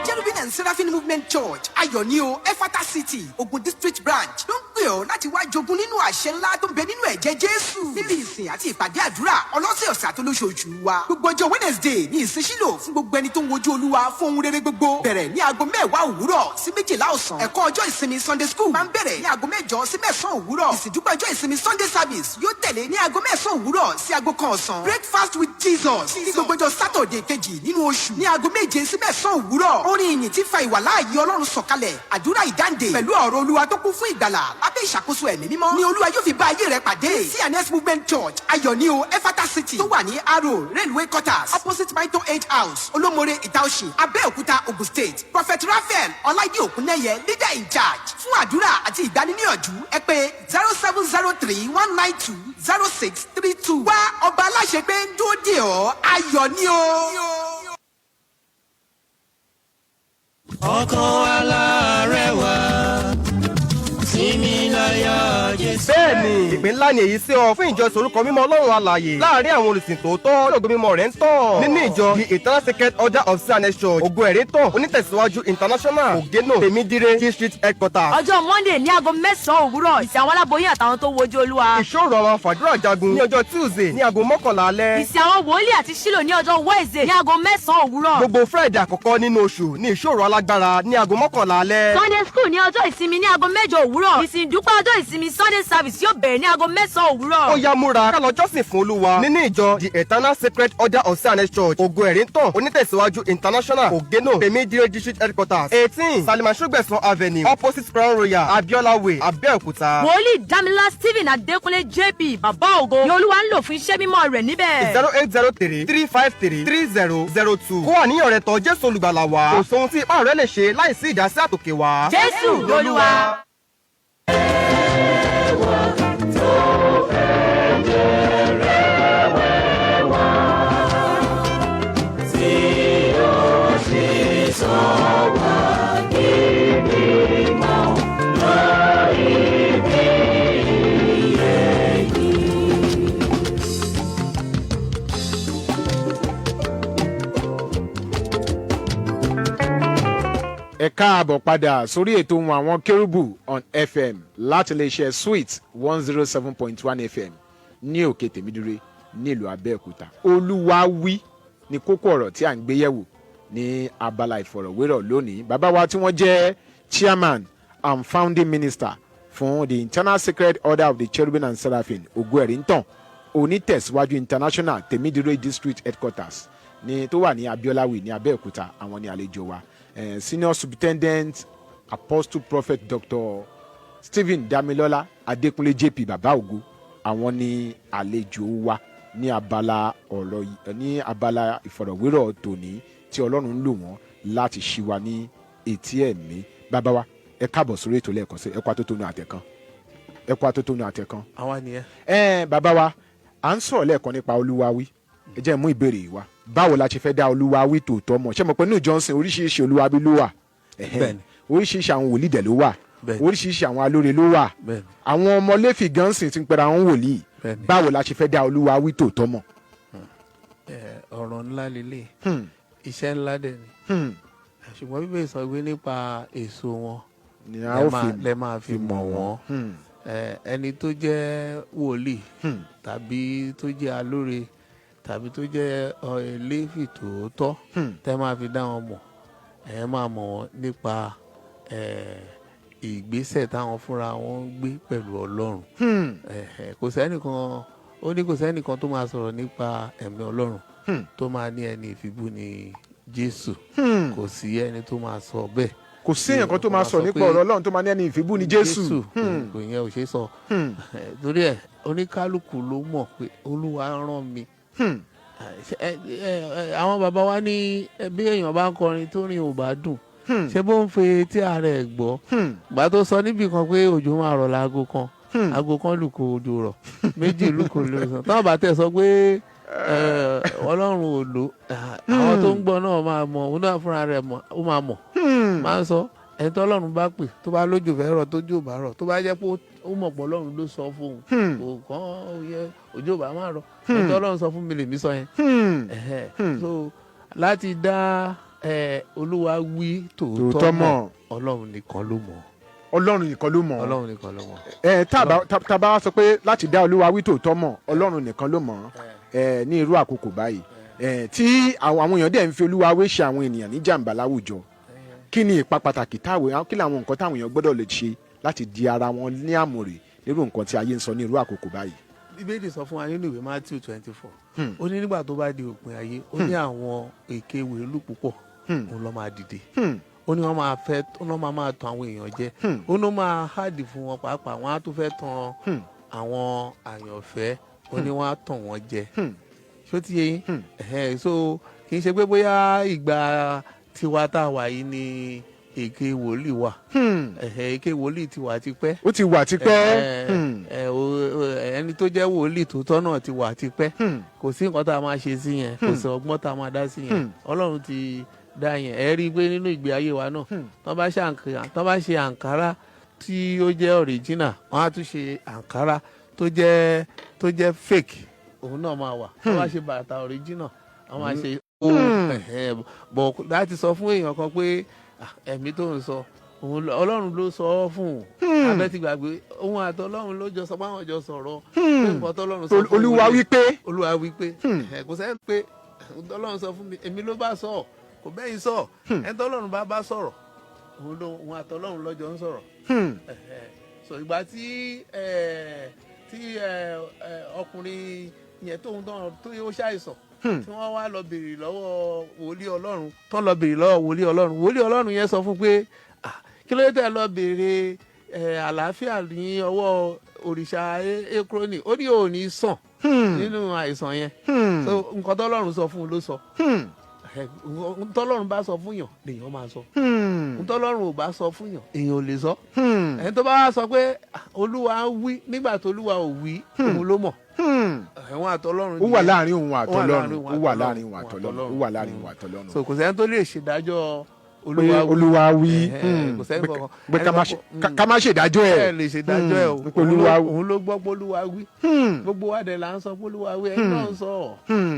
Speaker 5: Cherubim and Seraphim Movement Church, Ayọ̀ní o, Efata City, Ogun District Branch ló ń pè ọ́ láti wá jogún nínú àṣẹ ńlá tó ń bẹ nínú ẹ̀jẹ̀ Jésù. Níbi ìsìn àti ìpàdé àdúrà ọlọ́sẹ̀ọ̀sẹ̀ àti olóṣooṣù wa. Gbogbo ọjọ́ Wednesday ní ìsìn sílò fún gbogbo ẹni tó ń wojú Olúwa fún ohun rere gbogbo. Bẹ̀rẹ̀ ní aago 10 òwúrọ̀ sí 12 ọ̀sán. Ẹ̀kọ́ ọjọ́ ìsinmi Sunday school máa ń bẹ̀rẹ̀ ní aago 8 sí 9 òwúrọ̀. Ìsìndúpẹ́ ọjọ́ ìsinmi Sunday service yóò tẹ̀lé ní aago 9 òwúrọ̀ sí aago 1 ọ̀sán. Breakfast with Jesus ní gbogbo ọjọ́ Saturday kejì nínú oṣù ní aago 7 sí 9 òwúrọ̀. Orin ìyìn tí fa ìwàláàyè Ọlọ́run sọ̀kalẹ̀, àdúrà ìdáǹdè pẹ̀lú ọ̀rọ̀ Olúwa tó kún fún ìgbàlà lábẹ́ ìṣàkóso Ẹ̀mí Mímọ́ ni Olúwa yóò fi bá ayé rẹ pàdé. C&S Movement Church, Ayọ̀ní o, Efata City, tó wà ní Aro Railway Quarters, opposite Mito Age House, Olómore, Ìtaòsì, Abẹ́òkúta, Ogun State. Prophet Raphael Ọláìdí Òkúnnẹ́yẹ, leader in charge. Fún àdúrà àti ìgbaniníyànjú, ẹ pè 07031920632. Wá, ọba aláṣẹ pé ń dúró dè ọ́. Ayọ̀ ni o.
Speaker 6: Ọkàn alárẹ̀wá sinmi láyà Jésù.
Speaker 7: Bẹ́ẹ̀ni, ìpín ńlá ni èyí sí ọ fún ìjọsìn orúkọ mímọ́ Ọlọ́run alààyè láàrin àwọn olùsìn tòótọ́ tí ògo mímọ́ rẹ̀ ń tàn nínú ìjọ The Eternal Sacred Order of C&S Church, Ògo Ẹ̀rí Tàn, onítẹ̀síwájú International, Ògénò, Tèmídíré District Headquarters.
Speaker 8: Ọjọ́ Monday ní aago 9 òwúrọ̀, ìsìn àwọn aláboyún àtàwọn tó wojú Olúwa.
Speaker 7: Ìṣòro àwọn fàdúrà jagun ní ọjọ́ Tuesday ní aago 11 alẹ́.
Speaker 8: Ìsìn àwọn wòlíì àti sílò ní ọjọ́ Wednesday ní aago 9 òwúrọ̀.
Speaker 7: Gbogbo Friday àkọ́kọ́ nínú oṣù ní ìṣòro alágbára ní aago 11 alẹ́.
Speaker 8: Sunday school ní ọjọ́ ìsinmi ní aago 8 òwúrọ̀. Ìsìn ìdúpẹ́ ọjọ́ ìsinmi Sunday service. Ìsìn yóò bẹ̀rẹ̀ ní aago 9 òwúrọ̀.
Speaker 7: Ó yá, múra ká lọ jọ́sìn fún Olúwa nínú ìjọ The Eternal Sacred Order of C&S Church, Ògo Ẹ̀rí ń Tàn, Onítẹ̀síwájú International, Ògénò, Tèmídire District Headquarters, 18 Salima Sọgbẹ̀sán Avenue, opposite Crown Royal, Abiola Way, Abẹ́òkúta.
Speaker 8: Wòlíì Dámilá Stephen Adékúnlé JP Bàbá Ògo ni Olúwa ń lò fún iṣẹ́ mímọ́ rẹ̀ níbẹ̀.
Speaker 7: 08033533002. Kó àníyàn rẹ tọ̀ Jésù Olùgbàlà wá. Kò sóhun tí ipá rẹ lè ṣe láìsí ìdásí àtòkè wá.
Speaker 8: Jésù lolúwa.
Speaker 1: Ẹ káàbọ̀ padà sórí ètò Ohùn Àwọn Kérúbù on FM láti iléeṣẹ́ Sweet 107.1 FM ní Òkè Tèmídúré nílùú Abẹ́òkúta. Olúwa wí ní kókó ọ̀rọ̀ tí à ń gbé yẹ̀wò ní abala ìfọ̀rọ̀wérọ̀ lónìí. Bàbá wa tí wọ́n jẹ́ chairman and founding minister fún the Internal Sacred Order of the Cherubim and Seraphim, Ògo Ẹ̀rí ń Tàn, Onítẹ̀síwájú International, Tèmídúré District Headquarters ní tó wà ní Abiola Way ní Abẹ́òkúta, àwọn ní àlejò wa, Senior Superintendent Apostle Prophet Dr. Stephen Damilola Adekunle JP Baba Ògo, àwọn ní àlejò wa ní abala ọ̀rọ̀ ní abala ìfọ̀rọ̀wérọ̀ tòní tí Ọlọ́run ń lò wọ́n láti ṣí wa ní etí ẹ̀mí. Bàbá wa, ẹ káàbọ̀ sórí ètò lẹ́ẹ̀kan sí. Ẹ kú atótónu àtẹ̀kan, ẹ kú atótónu àtẹ̀kan.
Speaker 4: Àwa nìyẹn.
Speaker 1: Ẹ bàbá wa, à ń sọ̀rọ̀ lẹ́ẹ̀kan nípa Olúwa wí. Ẹ jẹ́ mú ìbéèrè yìí wá: báwo la ṣe fẹ́ dá Olúwa wí tòótọ́ mọ̀? Ṣé mo pé ní Johnson, oríṣiríṣi Olúwa wí ló wà. Ẹ̀hẹ́n.
Speaker 4: Bẹ́ẹ̀ni.
Speaker 1: Oríṣiríṣi àwọn wòlíì dẹ̀ ló wà.
Speaker 4: Bẹ́ẹ̀ni.
Speaker 1: Oríṣiríṣi àwọn alóore ló wà. Àwọn ọmọ lẹ́fì gansin ti ń pera àwọn wòlíì.
Speaker 4: Bẹ́ẹ̀ni.
Speaker 1: Báwo la ṣe fẹ́ dá Olúwa wí tòótọ́ mọ̀?
Speaker 4: Ẹ, ọ̀rọ̀ ńlá lélẹ̀, iṣẹ́ ńlá dẹ̀ ni. Ṣùgbọ́n Bíbélì sọ pé nípa èso wọn
Speaker 1: ni a
Speaker 4: lẹ
Speaker 1: ó
Speaker 4: máa lẹ máa fi mọ̀ wọ́n. Ẹ, ẹni tó jẹ́ wòlíì tàbí tó jẹ́ alóore tàbí tó jẹ́ Léfì tòótọ́ tẹ́ máa fi dá wọn mọ̀, ẹ máa mọ̀ wọ́n nípa ìgbésẹ̀ táwọn fúnra wọn ń gbé pẹ̀lú Ọlọ́run. Ẹ̀hẹ̀, kò sẹ́nìkan, ó ní kò sẹ́nìkan tó máa sọ̀rọ̀ nípa ẹ̀mí Ọlọ́run tó máa ní ẹni ìfibú ni Jésù. Kò sí ẹni tó máa sọ bẹ́ẹ̀.
Speaker 1: Kò sí èèyàn kan tó máa sọ
Speaker 4: sọ
Speaker 1: nípa
Speaker 4: pé
Speaker 1: ọ̀rọ̀ Ọlọ́run tó máa ní ẹni ìfibú ni Jésù.
Speaker 4: Kò yẹn ò ṣe é sọ. Torí ẹ, oníkálukú ló mọ̀ pé Olúwa rán mi. Àwọn bàbá wa ní bí èèyàn bá ń kọrin tó rìn ò bá dùn, ṣé bó ń fe tí ara ẹ̀ gbọ́. Gbà tó sọ níbì kan pé òjò máa rọ̀ láago kan, aago kan lù kó òjò rọ̀, méjì lù kó lè sàn. Táwọn bá tẹ̀ sọ pé Ọlọ́run ò lò, àwọn tó ń gbọ́ náà máa mọ̀, òun náà fúnra rẹ̀ mọ̀, ó máa mọ̀. Máa ń sọ, ẹni tó Ọlọ́run bá pè, tó bá lójò fẹ́ rọ̀, tó jò bá rọ̀, tó bá jẹ́ pé ó mọ̀ pé Ọlọ́run ló sọ fún òun, kò kàn ó yẹ òjò bá má rọ̀. Ẹni tó Ọlọ́run sọ fún mi lèmi sọ yẹn. Ẹ̀hẹ́. So láti dá Olúwa wí tòótọ́
Speaker 1: tòótọ́
Speaker 4: mọ̀,
Speaker 1: mọ̀,
Speaker 4: Ọlọ́run nìkan ló mọ̀.
Speaker 1: Ọlọ́run nìkan ló mọ̀.
Speaker 4: Ọlọ́run nìkan ló mọ̀.
Speaker 1: Ẹ tá a bá wá sọ pé láti dá Olúwa wí tòótọ́ mọ̀, Ọlọ́run nìkan ló mọ̀, ẹ ní irú àkókò báyìí, ẹ tí àwọn èèyàn dẹ̀ ń fi Olúwa wí ṣe àwọn ènìyàn ní jàǹbá láwùjọ, kí ni ipa pàtàkì táwọn, kí làwọn nǹkan táwọn èèyàn gbọ́dọ̀ lè ṣe láti di ara wọn ní àmùrè nírú nǹkan tí ayé ń sọ ní irú àkókò báyìí?
Speaker 4: Bíbélì sọ fún wa nínú ìwé Matthew 24, ó ní nígbà tó bá di òpin ayé, ó ní àwọn èké wòlíì púpọ̀ òun ló máa dìde. Ó ní wọ́n máa fẹ́, wọ́n máa tan àwọn èèyàn jẹ. Ó ní wọ́n máa hádì fún wọn, pàápàá wọ́n á tún fẹ́ tan àwọn àyànfẹ́, ó ní wọ́n á tàn wọ́n jẹ. Ṣó ti yé yín? Ẹ̀hẹ́n, so kì í ṣe pé bóyá ìgbà tiwa tá a wà yìí ni èké wòlíì wà. Ẹ̀hẹ́n, èké wòlíì ti wà tipẹ́.
Speaker 1: Ó ti wà tipẹ́.
Speaker 4: Ẹni tó jẹ́ wòlíì tòótọ́ náà ti wà tipẹ́. Kò sí nǹkan tá a máa ṣe sí yẹn, kò sí ọgbọ́n tá a máa dá sí yẹn. Ọlọ́run ti dá yẹn. Ẹ rí i pé nínú ìgbé ayé wa náà, tán bá ṣe àǹkárá tí ó jẹ́ original, wọ́n á tún ṣe àǹkárá tó jẹ́ fake, òun náà máa wà. Tán bá ṣe bàtà original, wọ́n máa ṣe ẹ̀hẹ́n, bọ̀ láti sọ fún èèyàn kan pé, "Ah, ẹ̀mí tó ń sọ òun Ọlọ́run ló sọ ọ́ fún un." Abẹ́ ti gbàgbé, òun àti Ọlọ́run ló jọ sọ báwọn jọ sọ̀rọ̀ pé nǹkan tọ́lọ́run sọ fún òun
Speaker 1: Olúwa
Speaker 4: ni.
Speaker 1: wí pé
Speaker 4: Olúwa wí pé ẹ kò sẹ́ni pé Ọlọ́run sọ fún mi, èmi ló bá sọ, kò bẹ́yìn sọ. Ẹni tọ́lọ́run bá bá sọ̀rọ̀, òun ló òun àtọ́lọ́run lọ́jọ́ ń sọ̀rọ̀. Ẹ̀hẹ́. So ìgbà tí tí ọkùnrin yẹn tóun náà tó yóò ṣàìsàn, tí wọ́n wá lọ béèrè lọ́wọ́ wòlíì Ọlọ́run, tó lọ béèrè lọ́wọ́ wòlíì Ọlọ́run, wòlíì Ọlọ́run yẹn sọ fún pé, "Ah, kí ló dé tẹ́ lọ béèrè àlàáfíà ní ọwọ́ òrìṣà Ékroni?" Ó ní òun ní sàn nínú àìsàn yẹn. So nǹkan tọ́lọ́run sọ fún un ló sọ. Nǹkan tọ́lọ́run bá sọ fún yàn lèèyàn máa sọ. Nǹkan tọ́lọ́run ò bá sọ fún yàn, èèyàn ò lè sọ. Ẹni tó bá wá sọ pé, "Ah, Olúwa ń wí," nígbà tó Olúwa ò wí, òun ló mọ̀. Ẹ̀wọ̀n àtọlọ́run
Speaker 1: Ó wà
Speaker 4: nìyẹn.
Speaker 1: láàrin òun
Speaker 4: Ó wà
Speaker 1: àtọlọ́run.
Speaker 4: láàrin òun
Speaker 1: Ó wà
Speaker 4: àtọlọ́run.
Speaker 1: láàrin òun àtọlọ́run. Ó wà láàrin òun àtọlọ́run.
Speaker 4: So kò sẹ́ni tó lè ṣèdájọ́
Speaker 1: Pé
Speaker 4: Olúwa wí.
Speaker 1: Olúwa wí.
Speaker 4: Ẹ̀hẹ́, kò sẹ́ni kankan.
Speaker 1: Pé ká má ṣèdájọ́ ẹ̀.
Speaker 4: Ẹ lè ṣèdájọ́ ẹ̀ o.
Speaker 1: Pé Olúwa
Speaker 4: Òun ló gbọ́ pé Olúwa wí. Gbogbo wa dẹ̀ là ń sọ pé Olúwa wí. Ẹ̀yin náà ń sọ ọ́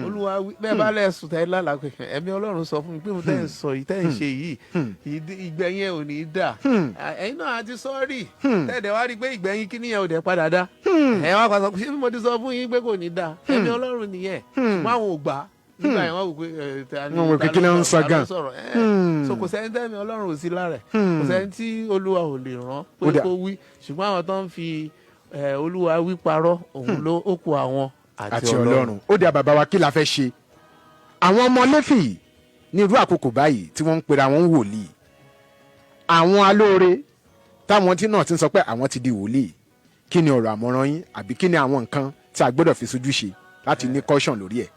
Speaker 4: Olúwa wí. Bẹ́ẹ̀ bá lẹ̀ sùn tẹ́ lálàá pé ẹ̀mí Ọlọ́run sọ fún mi pé mo tẹ́ ń sọ yìí, tẹ́ ń ṣe yìí, ìgbẹ̀yìn ẹ̀ ò ní í dà. Ẹ̀yin náà á ti sọ rí tẹ́ẹ̀dẹ̀ wá rí i pé ìgbẹ̀yìn kíní yẹn ò dẹ̀ padà dá. Ẹ̀ wá pàṣẹ, ṣé bí mo ti sọ fún yín pé kò ní dá? Ẹ̀mí Ọlọ́run nìyẹn. Ṣùgbọ́n àwọn ò gbà á nígbà yẹn. Wọ́n wò pé ta ni
Speaker 1: Wọ́n wò pé
Speaker 4: ta
Speaker 1: kí ló ń sọ
Speaker 4: ta ló
Speaker 1: gan?
Speaker 4: sọ̀rọ̀? So kò sẹ́ni tẹ́mi Ọlọ́run ò sí lára ẹ̀, kò sẹ́ni tí Olúwa ò lè rán
Speaker 1: Ó
Speaker 4: pé
Speaker 1: dà.
Speaker 4: kó wí. Ṣùgbọ́n àwọn tó ń fi Olúwa wí parọ́, òun ló ó kù àwọn àti
Speaker 1: àti
Speaker 4: Ọlọ́run.
Speaker 1: Ọlọ́run. Ó dà, bàbá wa, kí la fẹ́ ṣe àwọn ọmọ Léfì ní irú àkókò báyìí tí wọ́n ń pera wọn wòlíì, àwọn alóore táwọn tí náà ti ń sọ pé àwọn ti di wòlíì? Kí ni ọ̀rọ̀ àmọ̀ràn yín, àbí kí ni àwọn nǹkan tí a gbọ́dọ̀ fi sójú ṣe láti ní caution lórí ẹ̀?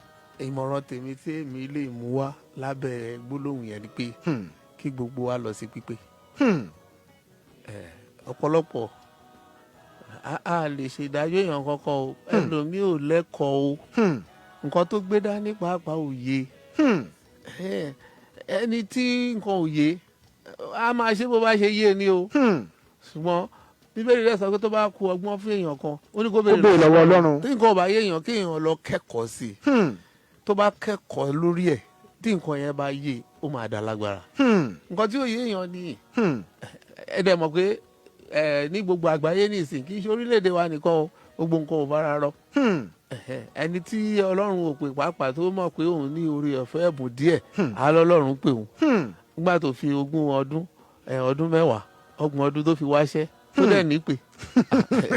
Speaker 4: Ìmọ̀ràn tèmi tí èmi lè mú wá lábẹ́ gbólóhùn yẹn ni pé kí gbogbo wa lọ sí pípé. Ọ̀pọ̀lọpọ̀ a lè ṣe ìdájọ́ èèyàn kankan o. Ẹlòmíì ò lẹ́kọ̀ọ́ o. Nǹkan tó gbé dání pàápàá ò yé. Ẹni tí nǹkan ò yé, a máa ṣe bó bá ṣe yé ni o. Ṣùgbọ́n Bíbélì rẹ̀ sọ pé tó bá ku ọgbọ́n fún èèyàn kan, ó ní kó
Speaker 1: Ó béèrè lọ́wọ́ Ọlọ́run.
Speaker 4: Tí nǹkan ò bá yé èèyàn, kí èèyàn lọ kẹ́kọ̀ọ́ sí i. Tó bá kẹ́kọ̀ọ́ lórí ẹ̀, tí nǹkan yẹn bá yé, ó máa dá lágbára. Nǹkan tí ò yé èèyàn ni. Ẹ dẹ̀ mọ̀ pé ní gbogbo àgbáyé nìsín, kì í ṣe orílẹ̀-èdè wa nìkan o, gbogbo nǹkan ò bára rọ. Ẹni tí Ọlọ́run ò pè pàápàá, tó mọ̀ pé òun ní orí ọ̀fẹ́ ẹ̀bùn díẹ̀, á lọ́lọ́run pè òun. Nígbà tó fi 20 ọdún, ọdún 10, 30 ọdún tó fi wáṣẹ́, tó dẹ̀ ní pè,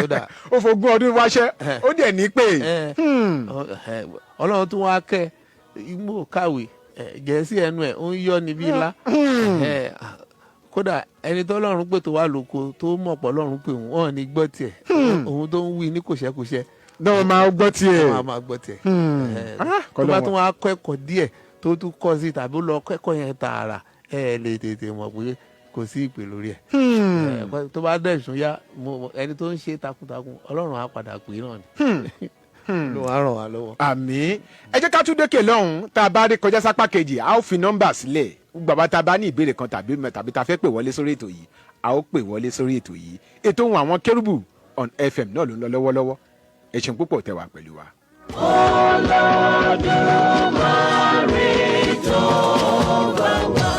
Speaker 4: ó dà.
Speaker 1: Ó fogún ọdún wáṣẹ́, ó dẹ̀ ní pé.
Speaker 4: Ọlọ́run tún wá kẹ́ imú kàwé, Gẹ̀ẹ́sì ẹnu ẹ̀ ó ń yọ́ níbí ńlá. Kódà ẹni tọ́lọ́run pè tó wà lóko, tó mọ̀ pọ̀ Ọlọ́run pè òun, wọn ò ní gbọ́ tiẹ̀. Òun tó ń wí ní kòṣẹ́kòṣẹ́
Speaker 1: Náà máa gbọ́ tiẹ̀.
Speaker 4: Wọ́n á máa gbọ́ tiẹ̀. Tó bá
Speaker 1: Kọ́lọ́run
Speaker 4: tún wá kẹ́kọ̀ọ́ díẹ̀, tó tún kọ́ sí tàbí lọ kẹ́kọ̀ọ́ yẹn tààrà, ẹ lè tètè mọ̀ pé kò sí ìpè lórí ẹ̀. Tó bá dẹ̀ sún yá, ẹni tó ń ṣe takuntakun, Ọlọ́run á padà pè é náà ni. Ló wàá ràn wá lọ́wọ́.
Speaker 1: Àmín. Ẹ jẹ́ ká tún dókè lọ́hùn-ún. Tá a bá rí kọjá sápá kejì, a ó fi nọ́mbà sílẹ̀. Bàbá, tá a bá ní ìbéèrè kan tàbí tá a fẹ́ pè wọlé sórí ètò yìí, a ó pè wọlé sórí ètò yìí. Ètò ohun àwọn kérúbù on FM náà ló ń lọ lọ́wọ́lọ́wọ́. Ẹ ṣeun púpọ̀ tẹ́ wà pẹ̀lú wa.
Speaker 6: Olódùmarè tó bá wà,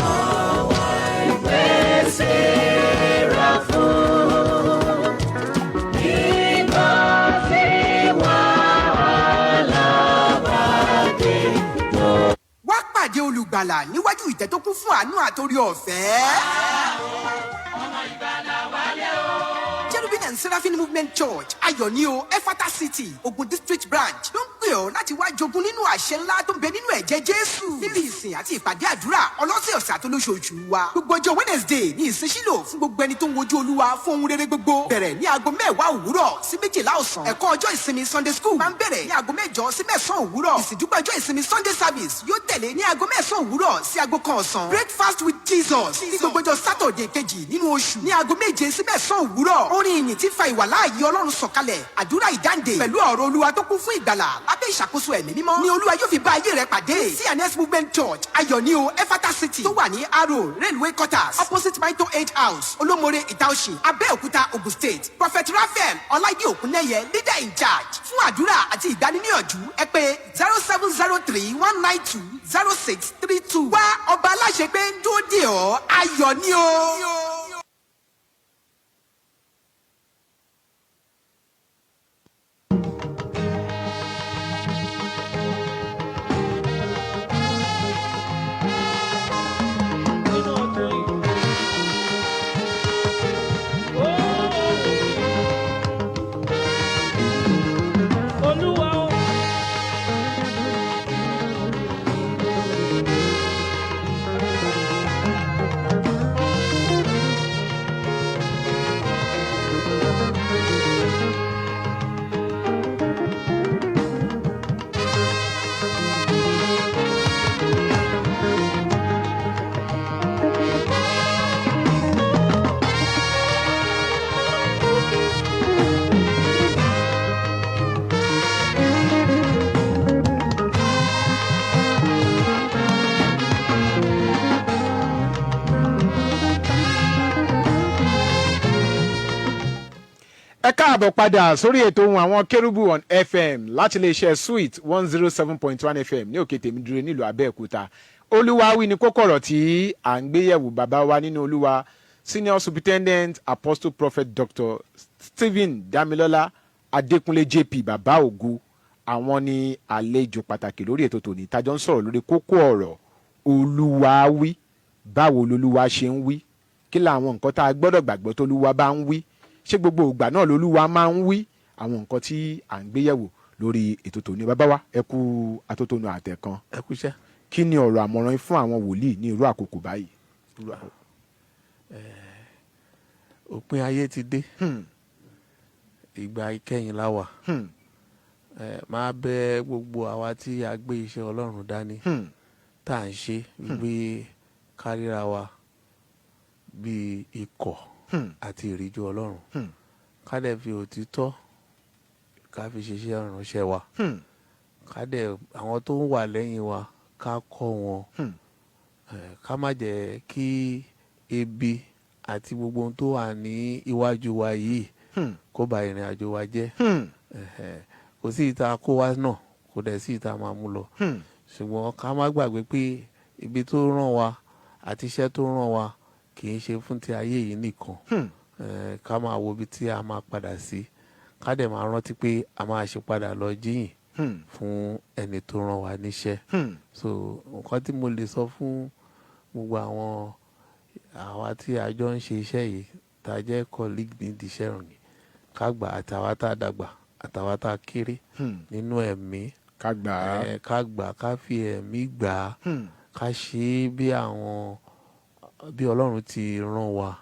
Speaker 6: àwa ìpèsè rà fún. Nígbà tí wàhálà bá dé.
Speaker 5: Wá pàdé olùgbàlà níwájú ìtẹ́ tó kún fún àánú àtòrí ọ̀fẹ́. Cherubim and Seraphim Movement Church, Ayọ̀ní o, Efata City, Ogun District Branch ló ń pè ọ́ láti wá jogún nínú àṣẹ ńlá tó ń bẹ nínú ẹ̀jẹ̀ Jésù. Níbi ìsìn àti ìpàdé àdúrà ọlọ́sẹ̀ọ̀sẹ̀ àtolóṣooṣù wa. Gbogbo ọjọ́ Wednesday ní ìsìn sílò fún gbogbo ẹni tó ń wojú Olúwa fún ohun rere gbogbo. Bẹ̀rẹ̀ ní aago 10 òwúrọ̀ sí 12 ọ̀sán. Ẹ̀kọ́ ọjọ́ ìsinmi Sunday school máa ń bẹ̀rẹ̀ ní aago 8 sí 9 òwúrọ̀. Ìsìndúpẹ́ ọjọ́ ìsinmi Sunday service yóò tẹ̀lé ní aago 9 òwúrọ̀ sí aago 1 ọ̀sán. Breakfast with Jesus ní gbogbo ọjọ́ Saturday kejì nínú oṣù ní aago 7 sí 9 òwúrọ̀. Orin ìyìn tí fa ìwàláàyè Ọlọ́run sọ̀kalẹ̀, àdúrà ìdáǹdè pẹ̀lú ọ̀rọ̀ Olúwa tó kún fún ìgbàlà lábẹ́ ìṣàkóso Ẹ̀mí Mímọ́ ni Olúwa yóò fi bá ayé rẹ pàdé. C&S Movement Church, Ayọ̀ní o, Efata City, tó wà ní Aro Railway Quarters, opposite Mito Eight House, Olómore, Ìtaòsì, Abẹ́òkúta, Ogun State. Prophet Raphael Ọláìdí Òkúnnẹ́yẹ, leader in charge. Fún àdúrà àti ìgbaniníyànjú, ẹ pè 07031920632. Wá, ọba aláṣẹ pé ń dúró dè ọ́. Ayọ̀ ni o.
Speaker 6: Nínú ọdún yìí. Ó
Speaker 1: Káàbọ̀ padà sórí ètò Ohùn Àwọn Kérúbù on FM láti iléeṣẹ́ Sweet 107.1 FM ní Òkè Tèmídúró nílùú Abẹ́òkúta. Olúwa wí ni kókó ọ̀rọ̀ tí à ń gbé yẹ̀wò. Bàbá wa nínú Olúwa, Senior Superintendent Apostle Prophet Dr. Stephen Damilola Adékúnlé JP, Bàbá Ògo, àwọn ni àlejò pàtàkì lórí ètò tòní tájọ ń sọ̀rọ̀ lórí kókó ọ̀rọ̀ Olúwa wí. Báwo lolúwa ṣe ń wí? Kí làwọn nǹkan tá a gbọ́dọ̀ gbàgbọ́ tólúwa bá ń wí? Ṣé gbogbo ìgbà náà lolúwa máa ń wí? Àwọn nǹkan tí à ń gbé yẹ̀wò lórí ètò tòní. Bàbá wa, ẹ kú atótónu àtẹ̀kan.
Speaker 4: Ẹ kú iṣẹ́.
Speaker 1: Kí ni ọ̀rọ̀ àmọ̀ràn yín fún àwọn wòlíì ní irú àkókò báyìí?
Speaker 4: Òpin ayé ti dé, ìgbà ìkẹyìn la wà. Máa bẹ̀ gbogbo àwa tí a gbé iṣẹ́ Ọlọ́run dání, tá à ń ṣe, wípé káríra wa bíi ikọ̀ àti ìríjú Ọlọ́run, ká dẹ̀ fi òtítọ́ ká fi ṣiṣẹ́ ìránṣẹ́ wa, ká dẹ̀ àwọn tó ń wà lẹ́yìn wa ká kọ́ wọn, ká má jẹ́ kí ebi àti gbogbo ohun tó wà ní iwájú wa yìí kó ba ìrìn àjò wa jẹ́. Kò sí ìta kó wa náà, kò dẹ̀ sí ìta máa mú lọ, ṣùgbọ́n ká má gbàgbé pé ibi tó rán wa àti iṣẹ́ tó rán wa kì í ṣe fún ti ayé yìí nìkan. Ká máa wo ibi tí a máa padà sí, ká dẹ̀ máa rántí pé a máa ṣe padà lọ jíyìn fún ẹni tó rán wa níṣẹ́. So nǹkan tí mo lè sọ fún gbogbo àwọn àwa tí a jọ ń ṣe iṣẹ́ yìí, tá a jẹ́ colleague nídìí iṣẹ́ ìrìn, ká gbà, àtàwa tá a dàgbà, àtàwa tá a kéré nínú ẹ̀mí,
Speaker 1: Ká gbà á.
Speaker 4: Ká gbà, ká fi ẹ̀mí gbà á, ká ṣe é bí àwọn bí Ọlọ́run ti rán wa,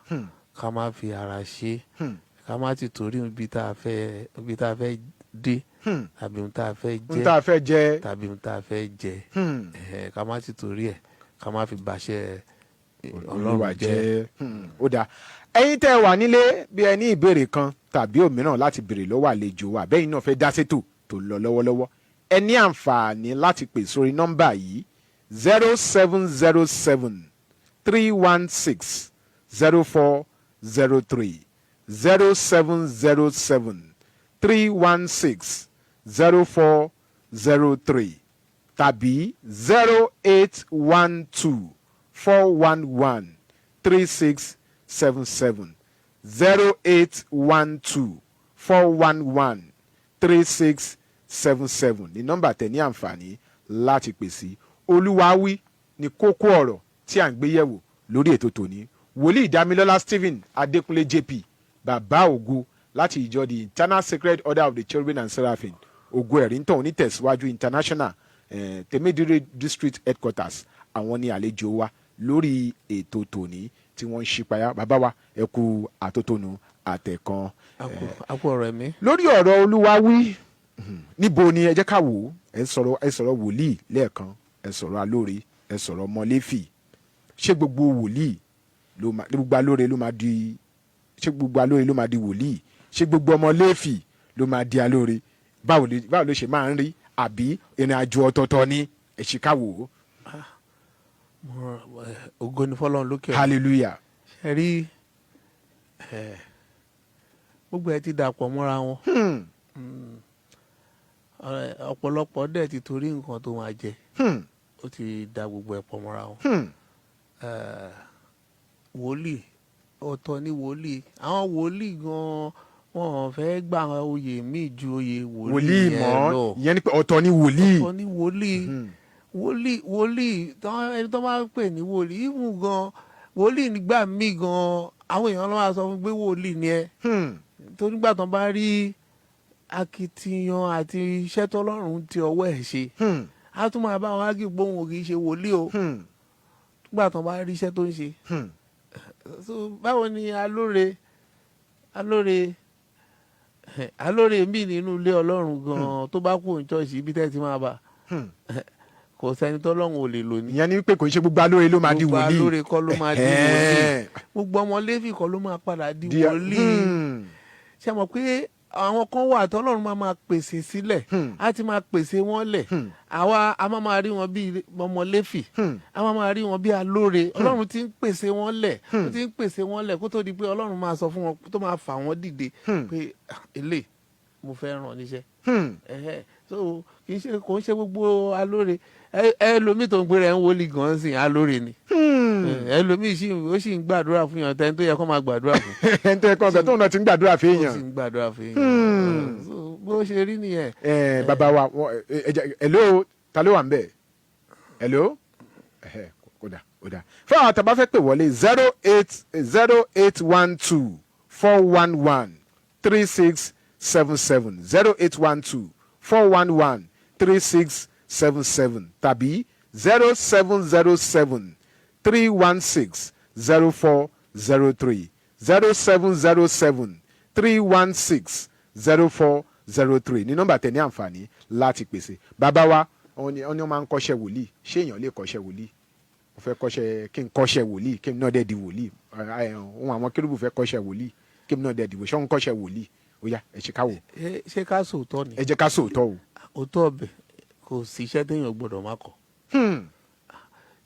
Speaker 4: ká má fi ara ṣe é, ká má ti torí ibi tá a fẹ́ dé tàbí ohun tá a fẹ́
Speaker 1: Ohun
Speaker 4: jẹ́
Speaker 1: tá a fẹ́ jẹ.
Speaker 4: tàbí ohun tá a fẹ́ jẹ, ká má ti torí ẹ̀ ká má fi bàṣẹ
Speaker 1: Olúwa
Speaker 4: Ọlọ́run jẹ́.
Speaker 1: jẹ́. Ó dáa. Ẹ̀yin tẹ́ ẹ wà nílé, bí ẹ ní ìbéèrè kan tàbí òmíràn láti béèrè lọ́wọ́ àlejò wa, àbẹ́yìn náà fẹ́ dá sétò tó lọ lọ́wọ́lọ́wọ́, ẹ ní àǹfààní láti pè sórí nọ́mbà yìí: 07073160403, 07073160403, tàbí 08124113677, 08124113677 ní nọ́mbà tẹ̀ ní àǹfààní láti pè sí. Olúwa wí ní kókó ọ̀rọ̀ tí à ń gbé yẹ̀wò lórí ètò tòní. Wòlíì Dámilọ́lá Stephen Adékúnlé JP, Bàbá Ògo, láti ìjọ the Eternal Sacred Order of the Cherubim and Seraphim, Ògo Ẹ̀rí Ntàn Onítẹ̀síwájú International, Tèmídìrí District Headquarters, àwọn ní àlejò wa lórí ètò tòní tí wọ́n ń ṣípayá. Bàbá wa, ẹ kú àtótónu àtẹ̀kan.
Speaker 4: Àpò ọ̀rọ̀ ẹ̀mí.
Speaker 1: Lórí ọ̀rọ̀ Olúwa wí, níbo ni ẹ jẹ́ ká wò ó? Ẹ sọ̀rọ̀ wòlíì lẹ́ẹ̀kan, ẹ sọ̀rọ̀ alóore, ẹ sọ̀rọ̀ ọmọléfì. Ṣé gbogbo wòlíì ló máa, gbogbo alóore ló máa di, ṣé gbogbo alóore ló máa di wòlíì? Ṣé gbogbo ọmọléfì ló máa di alóore? Báwo ló ṣe máa ń rí? Àbí ìrìn àjò ọ̀tọ̀ọ̀tọ̀ ni? Ẹ ṣe ká wò ó.
Speaker 4: Ògo ni fọlọ́run lókè ọ̀run.
Speaker 1: Hallelujah.
Speaker 4: Ṣe rí gbogbo ẹ ti dàpọ̀ mọ́ra wọn. Ọ̀pọ̀lọpọ̀ dẹ̀ ti torí nǹkan tó máa jẹ, ó ti da gbogbo ẹ̀ pọ̀ mọ́ra wọn. Wòlíì ọ̀tọ̀ ni wòlíì. Àwọn wòlíì gan-an, wọn ò fẹ́ gba oyè míì ju oyè wòlíì
Speaker 1: Wòlíì
Speaker 4: yẹn
Speaker 1: mọ́
Speaker 4: lọ.
Speaker 1: Ìyẹn ni pé ọ̀tọ̀ ni wòlíì.
Speaker 4: Ọ̀tọ̀ ni wòlíì. Wòlíì ẹni tó máa ń pè ní wòlíì ìmú gan, wòlíì nígbà míì gan, àwọn èèyàn ló máa sọ fún pé wòlíì ni ẹ, torí nígbà tó bá rí akitiyan àti iṣẹ́ tọ́lọ́run ti ọwọ́ ẹ̀ ṣe, á tún máa bá wọn ágì gbóhùn kì í ṣe wòlíì o, nígbà tó bá rí iṣẹ́ tó ń ṣe. So báwo ni alóore mi nínú ilé Ọlọ́run gan tó bá kú ní ṣọ́ọ̀ṣì, ibi tẹ́ ti máa bá, kò sẹ́ni tọ́lọ́run ò lè lò ní.
Speaker 1: Ìyẹn ni pé kò ń ṣe gbogbo alóore ló máa di
Speaker 4: Gbogbo
Speaker 1: wòlíì.
Speaker 4: alóore kọ́ ló máa di wòlíì. Gbogbo ọmọ Léfì kọ́ ló máa padà di wòlíì. Ṣé mọ̀ pé Àwọn kan wà tọ́lọ́run máa máa pèsè sílẹ̀, á ti máa pèsè wọn lẹ̀. Àwa a máa máa rí wọn bí ọmọ Léfì, a máa máa rí wọn bí alóore. Ọlọ́run ti ń pèsè wọn lẹ̀, ó ti ń pèsè wọn lẹ̀ kó tó di pé Ọlọ́run máa sọ fún wọn, tó máa fà wọ́n dìde pé, "Ah, eléyìí mo fẹ́ ràn níṣẹ́." Ẹhẹ́. So kì í ṣe, kò ń ṣe gbogbo alóore. Ẹlòmíì tó ń gbé rẹ̀ ń wọlé gan sí alóore ni. Ẹlòmíì sì ó sì ń gbàdúrà fún yàn, tẹ́ni tó yẹ kó máa gbàdúrà fún.
Speaker 1: Ẹni tó yẹ kó ọgbà tóun náà ti ń gbàdúrà
Speaker 4: Ó sì
Speaker 1: fẹ́yàn.
Speaker 4: ń gbàdúrà fún yàn. So bó ṣe rí nìyẹn.
Speaker 1: Ẹ bàbá wa, hello, ta ló wà ń bẹ̀? Hello. Ẹhẹ́, kódà ó dà fún àwọn tàbá fẹ́ pè wọlé, 0808124113677, 08124113677 tàbí 07073160403, 07073160403 ní nọ́mbà tẹ̀ ní àǹfààní láti pèsè. Bàbá wa, wọ́n ní wọ́n máa ń kọ́ṣẹ́ wòlíì. Ṣé èèyàn lè kọ́ṣẹ́ wòlíì? Mo fẹ́ kọ́ṣẹ́, kí n kọ́ṣẹ́ wòlíì, kí n náà dẹ̀ di wòlíì. Ohun àwọn kérúbù fẹ́ kọ́ṣẹ́ wòlíì, kí n náà dẹ̀ di wòlíì. Ṣé wọ́n ń kọ́ṣẹ́ wòlíì? Ó yá, ẹ ṣe káwò.
Speaker 4: Ṣé ká sòótọ́ ni?
Speaker 1: Ẹ jẹ́ ká sòótọ́ o.
Speaker 4: Òótọ́ ọbẹ̀, kò sí iṣẹ́ téèyàn gbọ́dọ̀ má kọ́.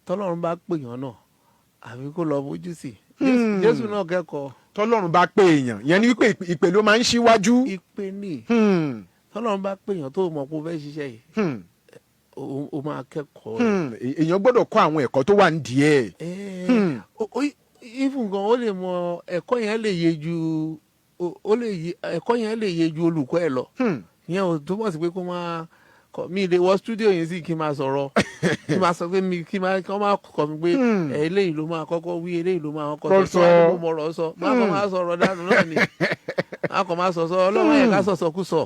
Speaker 4: Tọ́lọ́run bá pèèyàn náà, àfi kó lọ bójú sí. Jésù náà kẹ́kọ̀ọ́.
Speaker 1: Tọ́lọ́run bá pè èèyàn, ìyẹn ni wípé ìpè ló máa ń ṣíwájú.
Speaker 4: Ìpè ní. Tọ́lọ́run bá pèèyàn tó mọ̀ pé ó fẹ́ ṣiṣẹ́ yìí, o máa kẹ́kọ̀ọ́ rẹ̀.
Speaker 1: Èèyàn gbọ́dọ̀ kọ́ àwọn ẹ̀kọ́ tó wà nídìí ẹ̀.
Speaker 4: Even gan, ó lè mọ ẹ̀kọ́ yẹn lè yé ju ó lè yé, ẹ̀kọ́ yẹn lè yé ju olùkọ́ ẹ̀ lọ. Ìyẹn ò túbọ̀ sí pé kó máa kọ mi lè wọ studio yẹn sí kí n máa sọ̀rọ̀, kí n máa sọ pé mi kí n máa kí wọ́n máa kọ́ mi pé ẹ, eléyìí ló máa kọ́kọ́ wí, eléyìí ló máa kọ́kọ́
Speaker 1: Kọ́
Speaker 4: sọ, tó wà ní
Speaker 1: sọ.
Speaker 4: mo mọ̀rọ̀ sọ, máa kọ́ máa sọ̀rọ̀ dànù náà ni, máa kọ́ máa sọ sọ ọlọ́run yẹn ká sọ̀sọ̀ kú sọ.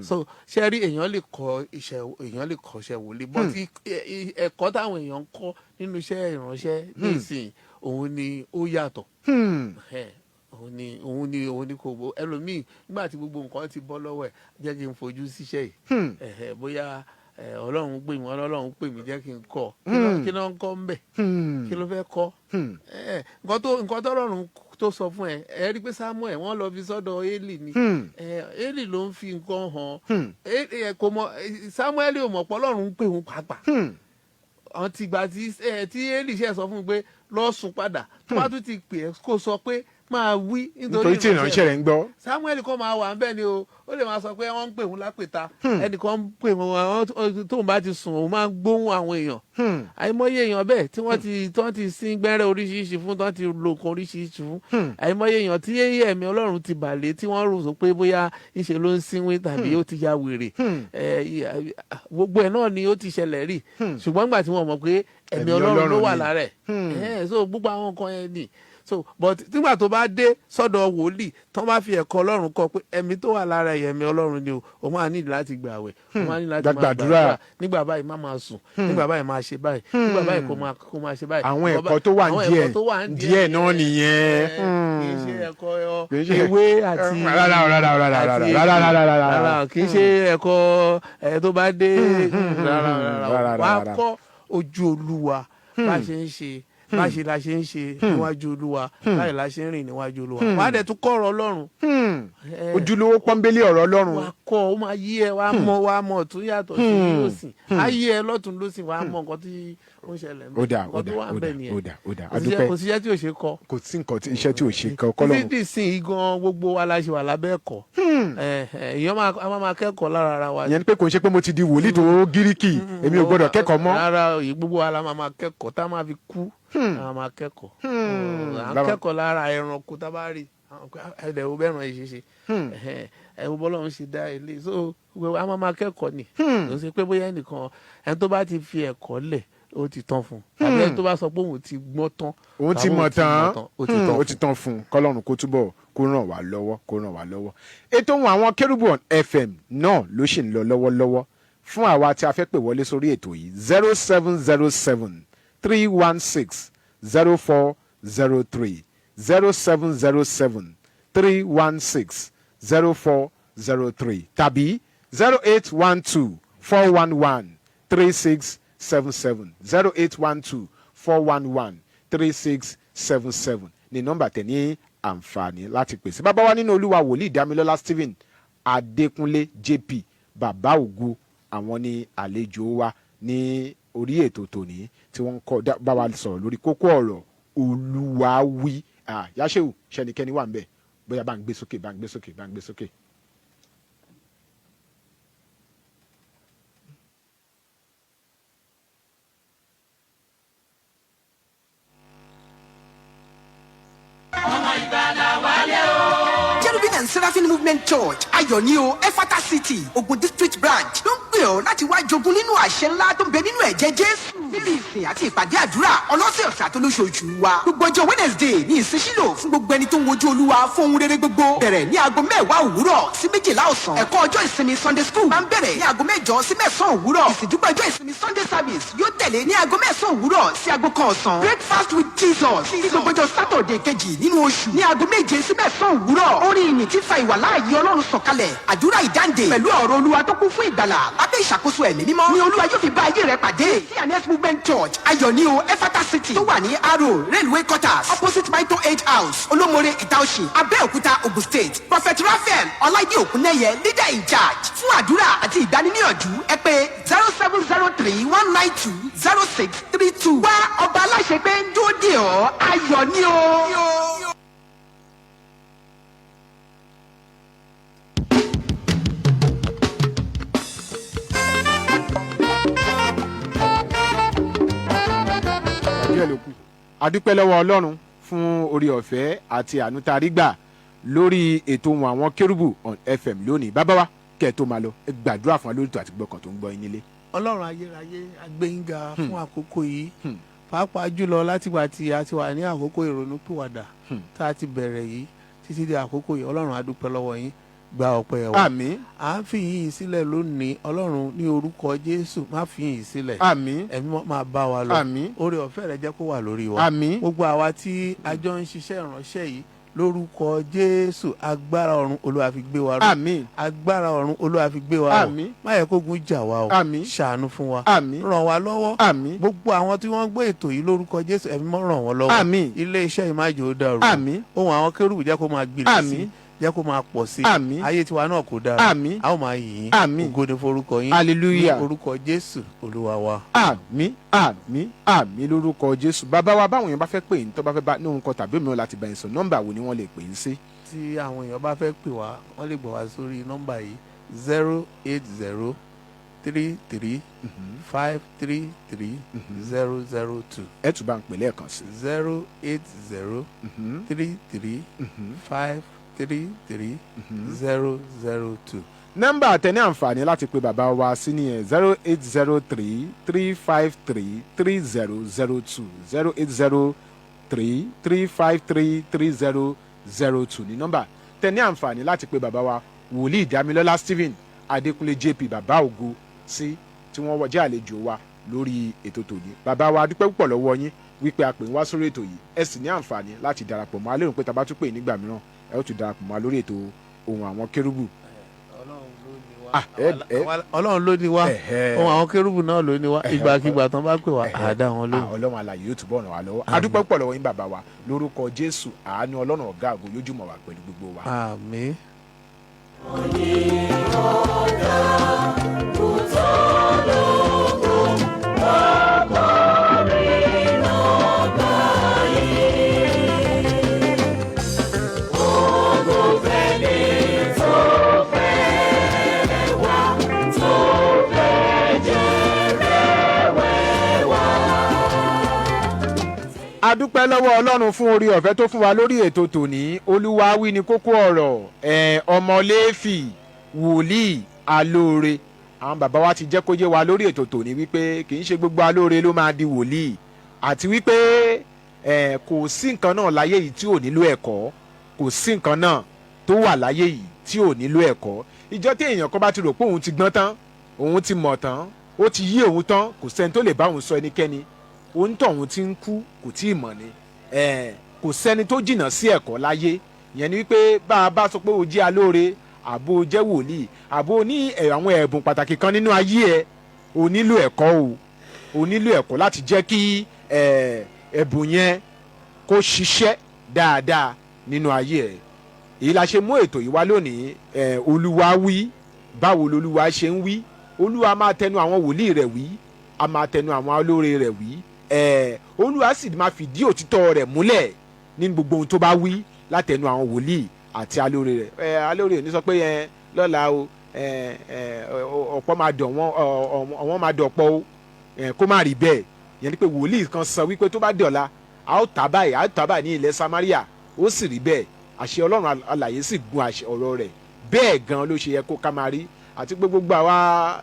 Speaker 4: So ṣe rí, èèyàn lè kọ́ iṣẹ́, èèyàn lè kọ́ iṣẹ́ wòlíì, but ẹ̀kọ́ táwọn èèyàn ń kọ́ nínú iṣẹ́ ìránṣẹ́ nísìnyí, òun ni ó yàtọ̀. Ẹ̀, òun ni kò bó ẹlòmíì. Nígbà tí gbogbo nǹkan ti bọ́ lọ́wọ́ ẹ̀, jẹ́ kí n fojú síṣẹ́ yìí. Ẹ̀hẹ̀, bóyá ẹ̀, Ọlọ́run pè mí, Ọlọ́run pè mí, jẹ́ kí n kọ́. Kí ló ń kọ́ ń bẹ̀? Kí ló fẹ́ kọ́? Ẹ̀, nǹkan tó Ọlọ́run tó sọ fún ẹ, ẹ rí pé Samuel, wọ́n lọ fi sọ́dọ̀ Eli ni. Ẹ, Eli ló ń fi nǹkan hàn. Ẹ, kò mọ̀, Samuel ò mọ̀ pé Ọlọ́run ń pè òun pàápàá. Àwọn ti gbà tí ẹ tí Eli ṣe sọ fún un pé lọ sùn padà, tó bá tún ti pè é, kó sọ pé máa wí.
Speaker 1: Nítorí tí ìránṣẹ́ rẹ̀ ń gbọ́.
Speaker 4: Samuel kọ́ máa wà ńbẹ̀ ni o. Ó lè máa sọ pé wọ́n ń pè òun lápèta, ẹnìkan ń pè wọ́n. Tóun bá ti sùn, òun máa ń gbóhùn àwọn èèyàn. Àìmọye èèyàn bẹ́ẹ̀ tí wọ́n ti sín gbẹ́rẹ́ oríṣiríṣi fún, tí wọ́n ti lo nǹkan oríṣiríṣi fún. Àìmọye èèyàn tí ẹ̀mí Ọlọ́run ti bàlẹ̀, tí wọ́n rò sọ pé bóyá ńṣe ló ń sínwín tàbí ó ti ya wèrè. Gbogbo ẹ̀ náà ni ó ti ṣẹlẹ̀ rí, ṣùgbọ́n nígbà tí wọ́n mọ̀ pé ẹ̀mí
Speaker 1: Ẹ̀mí
Speaker 4: Ọlọ́run ló
Speaker 1: Ọlọ́run
Speaker 4: wà
Speaker 1: ni.
Speaker 4: lára ẹ̀. So gbogbo àwọn nǹkan yẹn ni. So but nígbà tó bá dé sọ́dọ̀ wòlíì, tó bá fi ẹ̀kọ́ Ọlọ́run kọ́ pé ẹ̀mí tó wà lára ẹ̀, ẹ̀mí Ọlọ́run ni o, o máa ní láti gbààwẹ̀, o máa ní láti máa
Speaker 1: Gbàdúrà.
Speaker 4: gbàdúrà, nígbà báyìí má máa sùn, nígbà báyìí máa ṣe báyìí, nígbà báyìí kó máa ṣe báyìí.
Speaker 1: Àwọn ẹ̀kọ́ tó wà
Speaker 4: Àwọn
Speaker 1: díẹ̀
Speaker 4: ẹ̀kọ́ tó wà
Speaker 1: díẹ̀ náà nìyẹn.
Speaker 4: Kì í ṣe ẹ̀kọ́
Speaker 1: Kì í ṣe-
Speaker 4: ewé àti
Speaker 1: Rárá o, rárá o, rárá o,
Speaker 4: àti
Speaker 1: rárá, rárá, rárá, rárá.
Speaker 4: Rárá, kì í ṣe ẹ̀kọ́ ẹ̀ tó bá dé, rárá, rárá.
Speaker 1: Rárá,
Speaker 4: Wàá
Speaker 1: rárá.
Speaker 4: kọ́ ojú Olúwa, bá ṣe ń ṣe, bá ṣe la ṣe ń ṣe níwájú Olúwa, báyìí la ṣe ń rìn níwájú Olúwa. Wàá dẹ̀ tún kọ́ ọ̀rọ̀ Ọlọ́run.
Speaker 1: Ojúlówó pọ́nbélé ọ̀rọ̀ Ọlọ́run.
Speaker 4: Wàá kọ́, ó máa yí ẹ, wàá mọ̀, wàá mọ̀ tún yàtọ̀ sí lọ́sìn, á yí ẹ lọ́tún lọ́sìn, wàá mọ̀ nǹkan tí ó ń ṣẹlẹ̀ ńbẹ̀.
Speaker 1: Ó dà, ó
Speaker 4: Nǹkan
Speaker 1: dà,
Speaker 4: tó wà
Speaker 1: ó
Speaker 4: ńbẹ̀
Speaker 1: dà,
Speaker 4: nìyẹn.
Speaker 1: ó dà, ó dà.
Speaker 4: Kò síṣẹ́-
Speaker 1: Adúpẹ́.
Speaker 4: Kò síṣẹ́ tí ò ṣe kọ́.
Speaker 1: Kò sí nǹkan tí iṣẹ́ tí ò ṣe kọ́ kọ́lọ́run.
Speaker 4: Títí dìsìn gan, gbogbo wa la ṣe wà lábẹ́ ẹ̀kọ́. Èèyàn máa a máa kẹ́kọ̀ọ́ lára ara wa.
Speaker 1: Ìyẹn ni pé kò ń ṣe pé mo ti di wòlíì tó gíríkì, èmi ò gbọ́dọ̀ kẹ́kọ̀ọ́ mọ́.
Speaker 4: Rárá, yìí gbogbo wa la máa máa kẹ́kọ̀ọ́ tá a máa fi kú, a máa kẹ́kọ̀ọ́. À ń kẹ́kọ̀ọ́ lára ẹranko tá a bá rí ẹ̀ẹ́dẹ̀ wo bẹ́ẹ̀ ràn yìí ṣe ṣe ẹ̀ wo bọ́lọ́run ṣe dá ilé. So gbogbo a máa máa kẹ́kọ̀ọ́ ni. Kò sí pé bóyá ẹnìkan, ẹni tó bá ti fi ẹ̀kọ́ lẹ̀, ó ti tán fún un, tàbí ẹni tó bá sọ pé òun ti gbọ́n tán,
Speaker 1: Òun ti
Speaker 4: tàbí
Speaker 1: mọ̀ tán,
Speaker 4: ó ti tán
Speaker 1: ó ti tán fún un. Kọ́lọ́run kó túbọ̀ kó ràn wá lọ́wọ́, kó ràn wá lọ́wọ́. Ètò ohun àwọn Kérúbù on FM náà ló sì ń lọ lọ́wọ́lọ́wọ́. Fún àwa tí a fẹ́ pè wọlé sórí ètò yìí, 07073160403, 07073160403 tàbí 08124113677, 08124113677 ní nọ́mbà tẹ̀ ní àǹfààní láti pèsè. Bàbá wa nínú Olúwa, wòlíì Dámilọ́lá Stephen. Adékúnlé JP Bàbá Ògo, àwọn ni àlejò wa ní orí ètò tòní tí wọ́n ń kọ́ bá wa sọ̀rọ̀ lórí kókó ọ̀rọ̀ Olúwa wí. Yáṣẹ́wò, ṣẹnikẹ́ni wà ń bẹ̀? Bóyá bá ń gbé sókè, bá ń gbé sókè, bá ń gbé sókè.
Speaker 5: Cherubim and Seraphim Movement Church, Ayọ̀ ní o, Efata City, Ogun District Branch ló ń pè ọ́ láti wá jogún nínú àṣẹ ńlá tó ń bẹ nínú ẹ̀jẹ̀ Jésù. Níbi ìsìn àti ìpàdé àdúrà ọlọ́sẹ̀ọ̀sẹ̀ àtolóṣooṣù wa. Gbogbo ọjọ́ Wednesday ní ìsìn fún gbogbo ẹni tó ń wojú Olúwa fún ohun rere gbogbo. Bẹ̀rẹ̀ ní aago 10 òwúrọ̀ sí 12 ọ̀sán. Ẹ̀kọ́ ọjọ́ ìsinmi Sunday school máa ń bẹ̀rẹ̀ ní aago 8 sí 9 òwúrọ̀. Ìsìndúpẹ́ ọjọ́ ìsinmi Sunday service yóò tẹ̀lé ní aago 9 òwúrọ̀ sí aago 1 ọ̀sán. Breakfast with Jesus ní gbogbo ọjọ́ Saturday kejì nínú oṣù ní aago 7 sí 9 òwúrọ̀. Orin ìyìn tí fa ìwàláàyè Ọlọ́run sọ̀kalẹ̀, àdúrà ìdáǹdè pẹ̀lú ọ̀rọ̀ Olúwa tó kún fún ìgbàlà lábẹ́ ìṣàkóso Ẹ̀mí Mímọ́ ni Olúwa yóò fi bá ayé rẹ pàdé. C&S Movement Church, Ayọ̀ ní o, Efata City, tó wà ní Aro Railway Quarters, opposite Mito Age House, Olómore, Ìtaòsì, Abẹ́òkúta, Ogun State. Prophet Raphael Ọláìdí Òkúnẹ́yẹ, leader in charge. Fún àdúrà àti ìgbaniníyànjú, ẹ pè 07031920632. Wá, ọba aláṣẹ pé ń dúró dè ọ́. Ayọ̀ ní o.
Speaker 1: Díẹ̀ ló kù. A dúpẹ́ lọ́wọ́ Ọlọ́run fún orí ọ̀fẹ́ àti àánú tá a rí gbà lórí ètò ohun àwọn kérúbù on FM lónìí. Bàbá wa, kẹ́ ẹ tó máa lọ, ẹ gbàdúrà fún wa lórí ètò àti gbọ́kàn tó ń gbọ́ yín nílé.
Speaker 2: Ọlọ́run ayérayé, agbẹ́yìnga fún àkókò yìí, pàápàá jùlọ látìgbà tí a ti wà ní àkókò ìrònúpìwàdà tá a ti bẹ̀rẹ̀ yìí títí di àkókò yìí. Ọlọ́run, a dúpẹ́ lọ́wọ́ yín, gba ọpẹ́ wa.
Speaker 1: Àmín.
Speaker 2: À ń fi yìnyín sílẹ̀ lónìí. Ọlọ́run, ní orúkọ Jésù, má fi yìnyín sílẹ̀.
Speaker 1: Àmín.
Speaker 2: Ẹ̀mí mọ́ máa bá wa lọ.
Speaker 1: Àmín.
Speaker 2: Oore ọ̀fẹ́ rẹ jẹ́ kó wà lórí wa.
Speaker 1: Àmín.
Speaker 2: Gbogbo àwa tí a jọ ń ṣiṣẹ́ ìránṣẹ́ yìí, lórúkọ Jésù, agbára ọ̀run, Olúwa fi gbé wa ró.
Speaker 1: Àmín.
Speaker 2: Agbára ọ̀run, Olúwa fi gbé wa ró.
Speaker 1: Àmín.
Speaker 2: Má yẹ kógun jà wá o.
Speaker 1: Àmín.
Speaker 2: Ṣàánú fún wa.
Speaker 1: Àmín.
Speaker 2: Ràn wá lọ́wọ́.
Speaker 1: Àmín.
Speaker 2: Gbogbo àwọn tí wọ́n ń gbé ètò yìí, lórúkọ Jésù, Ẹ̀mí mọ́ ràn wọ́n lọ́wọ́.
Speaker 1: Àmín.
Speaker 2: Ilé iṣẹ́ yìí má jẹ́ ó dàrú.
Speaker 1: Àmín.
Speaker 2: Ohun àwọn kérúbù, jẹ́ kó máa gbilẹ̀ sí,
Speaker 1: Àmín.
Speaker 2: jẹ́ kó máa pọ̀ sí.
Speaker 1: Àmín.
Speaker 2: Ayé tiwa náà kò dára.
Speaker 1: Àmín.
Speaker 2: A ó máa yìn yín.
Speaker 1: Àmín.
Speaker 2: Ògo ni forúkọ yín.
Speaker 1: Hallelujah.
Speaker 2: Ní orúkọ Jésù Olúwa wa.
Speaker 1: Àmín, àmín, àmín lórúkọ Jésù. Bàbá wa, báwọn èèyàn bá fẹ́ pè yín, tó bá fẹ́ bá ní ohun kan tàbí òmíràn láti bá yín sọ, nọ́mbà wo ni wọ́n lè pè yín sí?
Speaker 2: Tí àwọn èèyàn bá fẹ́ pè wá, wọ́n lè gbọ́ wá sórí nọ́mbà yìí: 08033533002.
Speaker 1: Ẹ tún bá ń pè lẹ́ẹ̀kan sí.
Speaker 2: 08033533002.
Speaker 1: Nọ́mbà àtẹní àǹfààní láti pe bàbá wa sí nìyẹn: 08033533002. 08033533002 ní nọ́mbà tẹní àǹfààní láti pe bàbá wa, Wòlíì Dámilọ́lá Stephen Adékúnlé JP Bàbá Ògo sí, tí wọ́n jẹ́ àlejò wa lórí ètò tòní. Bàbá wa, a dúpẹ́ púpọ̀ lọ́wọ́ yín wípé a pè ń wá sórí ètò yìí, ẹ sì ní àǹfààní láti darapọ̀ mọ́. A lérò pé tá a bá tún pè nígbà mìíràn, ẹ ó tún darapọ̀ mọ́ wa lórí ètò ohun àwọn kérúbù.
Speaker 2: Ọlọ́run ló ní wá.
Speaker 1: Ah,
Speaker 2: Ọlọ́run ló ní wá. Ohun àwọn kérúbù náà ló ní wá. Ìgbàkigbà tán bá pè wá, àdá wọn lóhùn.
Speaker 1: Ah, Ọlọ́run alààyè yóò túbọ̀ ràn wá lọ́wọ́. A dúpẹ́ púpọ̀ lọ́wọ́ yín, bàbá wa. Lórúkọ Jésù, àánú Ọlọ́run ọ̀gá àgọ́ yóò jùmọ̀ wá pẹ̀lú gbogbo wa.
Speaker 2: Àmín.
Speaker 1: A dúpẹ́ lọ́wọ́ Ọlọ́run fún orí ọ̀fẹ́ tó fún wa lórí ètò tòní. Olúwa wí ni kókó ọ̀rọ̀ ẹ̀, ọmọ Léfì, wòlíì alóore. Àwọn bàbá wa ti jẹ́ kó yé wa lórí ètò tòní wípé kì í ṣe gbogbo alóore ló máa di wòlíì, àti wípé ẹ̀, kò sí nǹkan náà láyé yìí tí ò nílò ẹ̀kọ́. Kò sí nǹkan náà tó wà láyé yìí tí ò nílò ẹ̀kọ́. Ìjọ tí èèyàn kan bá ti rò pé òun ti gbọ́n tán, òun ti mọ̀ tán, ó ti yí òun tán, kò sẹ́ni tó lè bá òun sọ, ẹnikẹ́ni òun tọ̀hún ti ń kú kò tí ì mọ̀ ni. Kò sẹ́ni tó jìnnà sí ẹ̀kọ́ láyé. Ìyẹn ni wípé bá a bá sọ pé o jẹ́ alóore, àbó o jẹ́ wòlíì, àbó o ní àwọn ẹ̀bùn pàtàkì kan nínú ayé ẹ, o nílò ẹ̀kọ́ o. O nílò ẹ̀kọ́ láti jẹ́ kí ẹ̀bùn yẹn kó ṣiṣẹ́ dáadáa nínú ayé ẹ.
Speaker 9: Èyí la ṣe mú ètò yìí wá lónìí. Olúwa wí, báwo lolúwa ṣe ń wí? Olúwa máa tẹnu àwọn wòlíì rẹ̀ wí, a máa tẹnu àwọn olóore rẹ̀ wí. Olúwa sì máa fìdí òtítọ́ rẹ̀ múlẹ̀ ní gbogbo ohun tó bá wí látẹnu àwọn wòlíì àti alóore rẹ̀. Alóore ò ní sọ pé ẹ lọ́la o, ẹ ẹ ọ̀pọ̀ máa dọ̀ wọ́n, ọ̀wọ́n máa dọ̀pọ̀ o, kó má rí bẹ́ẹ̀. Yẹn ni pé wòlíì kan sọ wípé tó bá dọ̀la, a ó tà báyìí, a ó tà báyìí ní ilẹ̀ Samaria, ó sì rí bẹ́ẹ̀. Àṣẹ Ọlọ́run alààyè sì gun àṣẹ ọ̀rọ̀ rẹ̀. Bẹ́ẹ̀ gan ló ṣe yẹ kó ká máa rí. Àti pé gbogbo àwa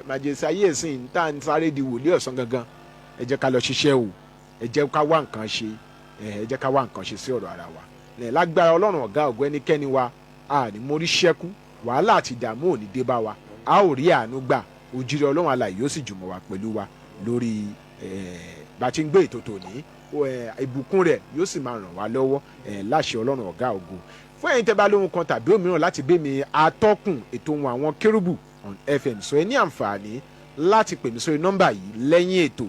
Speaker 9: màjèsí ayé ìsìn tá à ń sáré di wòlíì ọ̀sán gangan, ẹ jẹ́ ká lọ ṣiṣẹ́ o, ẹ jẹ́ ká wá nǹkan ṣe, ẹ jẹ́ ká wá nǹkan ṣe sí ọ̀rọ̀ ara wa. Lágbára Ọlọ́run ọ̀gá ògo, ẹnikẹ́ni wa a ní mórí ṣẹ́kú, wàhálà àti ìdààmú ò ní dé bá wa, a ó rí àánú gbà. Òjìrì Ọlọ́run alààyè yóò sì jùmọ̀ wá pẹ̀lú wa lórí bá a ti ń gbé ètò tòní. Ìbùkún rẹ̀ yóò sì máa ràn wá lọ́wọ́ láṣẹ Ọlọ́run ọ̀gá ògo. Fún ẹ̀yin tẹ́ bá lóhun kan tàbí òmíràn láti bẹ́ mi atọ́kùn ètò ohun àwọn kérúbù on FM sọ, ẹ ní àǹfààní láti pè mí sórí nọ́mbà yìí lẹ́yìn ètò: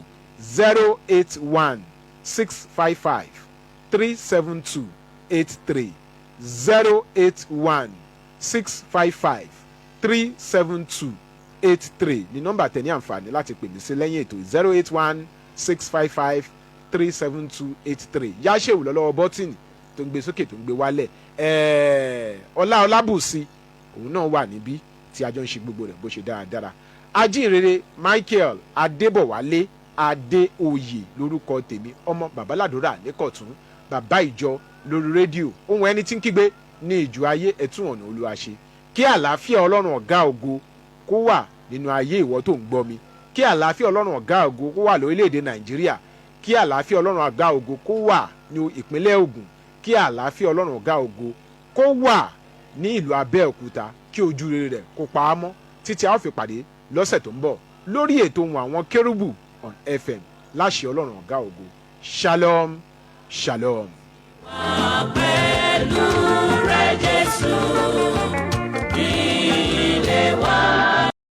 Speaker 9: 08165537283, 08165537283 ní nọ́mbà tẹ́ ní àǹfààní láti pè mí sí lẹ́yìn ètò, 08165537283. Yáṣẹ́wò lọ́lọ́wọ́ bọ́tìnì tó ń gbé sókè, tó ń gbé wálẹ̀. Ọlá Ọlábùsí òun náà wà níbí tí a jọ ń ṣe gbogbo rẹ̀ bó ṣe dáradára. Ajínrere Michael Adébọ̀wálé Adéoyè lórúkọ tèmi, ọmọ babaládùúrà lẹ́kọ̀tún, bàbá ìjọ lórí rédíò, ohun ẹni tí ń kígbe ní ìjọ ayé, ẹ̀tún ọ̀nà Olúwa ṣe. Kí àlàáfíà Ọlọ́run ọ̀gá ògo kó wà nínú ayé ìwọ tó ń gbọ́ mi, kí àlàáfíà Ọlọ́run ọ̀gá ògo kó wà lórílẹ̀‐èdè Nàìjíríà, kí àlàáfíà Ọlọ́run ọ̀gá ògo kó wà ní ìpínlẹ̀ Ògùn, kí àlàáfíà Ọlọ́run ọ̀gá ògo kó wà ní ìlú Abẹ́òkúta, kí ojú rere rẹ̀ kó pa á mọ́ títí a ó fi pàdé lọ́sẹ̀ tó ń bọ̀ lórí ètò ohun àwọn kérúbù on FM, láṣẹ Ọlọ́run ọ̀gá ògo. Shalom, shalom.
Speaker 6: Pẹ̀lú rẹ̀ Jésù.